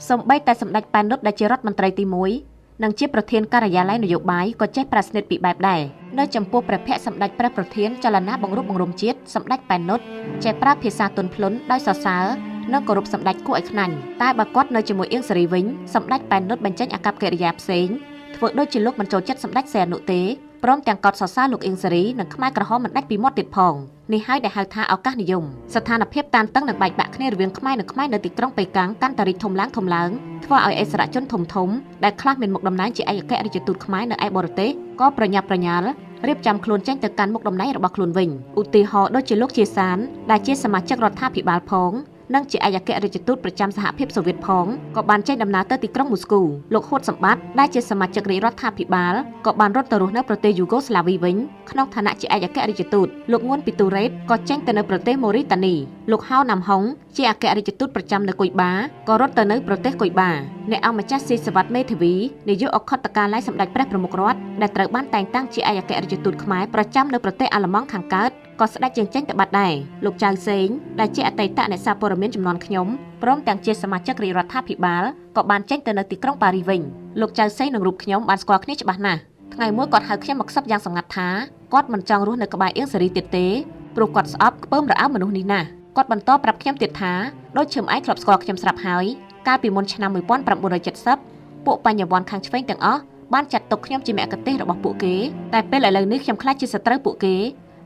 រសូម្បីតែសម្ដេចប៉ែននុតដែលជារដ្ឋមន្ត្រីទី1និងជាប្រធានការិយាល័យនយោបាយក៏ចេះប្រាស្និតពីបែបដែរនៅចំពោះព្រះភ័ក្ត្រសម្ដេចព្រះប្រធានចលនាបង្រួបបង្រួមជាតិសម្ដេចប៉ែននុតចេះប្រើភាសាទន់ភ្លន់ដោយសរសើរនិងគោរពសម្ដេចគួរឲ្យខ្នាញ់តែបើគាត់នៅជាមួយអៀងសេរីវិញសម្ដេចប៉ែននុតបញ្ចេញអាកប្បកិរិយាផ្សេងធ្វើដូចជាលោកមិនចូលចិត្តសម្ដេចសីហនុទេព្រមទាំងកោតសរសើរលោកអៀងសេរីនិងខ្មែរក្រហមមិនដាច់ពីមាត់ទៀតផងនេះហើយដែលហៅថាឱកាសនិយមស្ថានភាពតានតឹងនិងបែកបាក់គ្នារវាងខ្មែរនិងខ្មែរនៅទីក្រុងប៉េកាំងកាន់តែរីកធំឡើងធំឡើងធ្វើឲ្យអិសរាជជនធំធំដែលខ្លះមានមុខតំណែងជាឯកអគ្គរដ្ឋទូតខ្មែរនៅឯបរទេសក៏ប្រញាប់ប្រញាល់រៀបចំខ្លួនចេញទៅកាន់មុខតំណែងរបស់ខ្លួនវិញឧទាហរណ៍ដូចជាលោកជាសានដែលជាសមាជិករដ្ឋាភិបាលផងនិងជាឯកអគ្គរដ្ឋទូតប្រចាំសហភាពសូវៀតផងក៏បានចេញដំណើរទៅទីក្រុងមូស្គូលោកហ៊ុតសម្បត្តិដែលជាសមាជិករាជរដ្ឋាភិបាលក៏បានរត់ទៅរស់នៅប្រទេសយូហ្គោស្លាវីវិញក្នុងឋានៈជាឯកអគ្គរដ្ឋទូតលោកងួនពីទូរ៉េតក៏ចេញទៅនៅប្រទេសម៉ូរីតានីលោកហៅណាំហុងជាអគ្គរដ្ឋទូតប្រចាំនៅគុយបាក៏រត់ទៅនៅប្រទេសគុយបាអ្នកអង្គម្ចាស់ស៊ីសវត្ថិមេធាវីនាយកអខត្តកាល័យសម្ដេចព្រះប្រមុខរដ្ឋដែលត្រូវបានតែងតាំងជាឯកអគ្គរដ្ឋទូតខ្មែរប្រចាំនៅប្រទេសអាល្លឺម៉ង់ខាងកើតក៏ស្ដេចជាងចេញទៅបាត់ដែរលោកចៅសេងដែលជាអតីតអ្នកសារព័ត៌មានចំនួនខ្ញុំព្រមទាំងជាសមាជិករាជរដ្ឋាភិបាលក៏បានចេញទៅនៅទីក្រុងប៉ារីសវិញលោកចៅសេងនិងរូបខ្ញុំបានស្គាល់គ្នាច្បាស់ណាស់ថ្ងៃមួយគាត់ហៅខ្ញុំមកខ្សឹបយ៉ាងសម្ងាត់ថាគាត់មិនចង់រស់នៅក្បែរអៀងសេរីទៀតទេព្រោះគាត់ស្អប់ខ្ពើមរអើមនុស្សនេះណាស់គាត់បន្តប្រាប់ខ្ញុំទៀតថាដូចឈឹមឯងធ្លាប់ស្គាល់ខ្ញុំស្រាប់ហើយកាលពីមុនឆ្នាំ1970ពួកបញ្ញវន្តខាងឆ្វេងទាំងអស់បានចាត់ទុកខ្ញុំជាមគ្គុទ្ទេសក៍របស់ពួកគេតែពេលឥឡូវនេះខ្ញុំខ្លាចជាសត្រូវពួកគ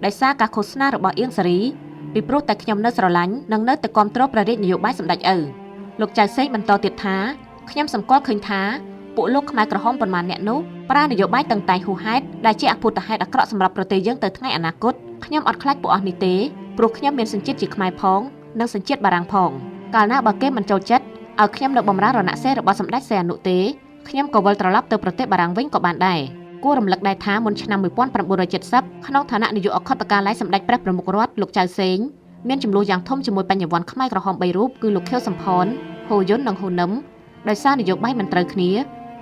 េដោយសារការឃោសនារបស់អៀងសេរីពីព្រោះតែខ្ញុំនៅស្រឡាញ់និងនៅតែគាំទ្រព្រះរាជនយោបាយសម្ដេចឪលោកចៅសេងបន្តទៀតថាខ្ញុំសម្គាល់ឃើញថាពួកលោកខ្មែរក្រហមប៉ុន្មានអ្នកនោះប្រើនយោបាយតឹងតែងហួសហេតុដែលជាអភូតហេតុអាក្រក់សម្រាប់ប្រទេសយើងទៅថ្ងៃអនាគតខ្ញុំអត់ខ្លាចពួកអស់នេះទេព្រោះខ្ញុំមានសញ្ជាតិជាខ្មែរផងនិងសញ្ជាតិបារាំងផងកាលណាបើគេមិនចូលចិត្តឲ្យខ្ញុំនៅបម្រើរណសិរ្សរបស់សម្ដេចសីហនុទេខ្ញុំក៏វិលត្រឡប់ទៅប្រទេសបារាំងវិញក៏បានដែរគួររំលឹកដែរថាមុនឆ្នាំ1970ក្នុងឋានៈនាយកអខត្តកាល័យសម្ដេចព្រះប្រមុខរដ្ឋលោកចៅសេងមានចំនួនយ៉ាងធំជាមួយបញ្ញវន្តខ្មែរក្រហម3រូបគឺលោកខៀវសំផនហូយុននិងហ៊ូនឹមដោយសារនយោបាយមិនត្រូវគ្ន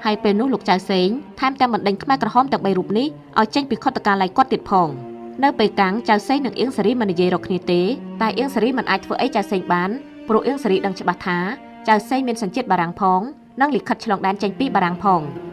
ាហើយពេលនោះលោកចៅសេងថែមទាំងបណ្ដេញខ្មែរក្រហមទាំង3រូបនេះឲ្យចេញពីខុទ្ទកាល័យគាត់ទៀតផងនៅពេលកាំងចៅសេងនិងអៀងសេរីមិននិយាយរកគ្នាទេតែអៀងសេរីមិនអាចធ្វើអីចៅសេងបានព្រោះអៀងសេរីដឹងច្បាស់ថាចៅសេងមានសញ្ជាតិបារាំងផងនិងលិខិតឆ្លងដែនចេញពីបារាំងផង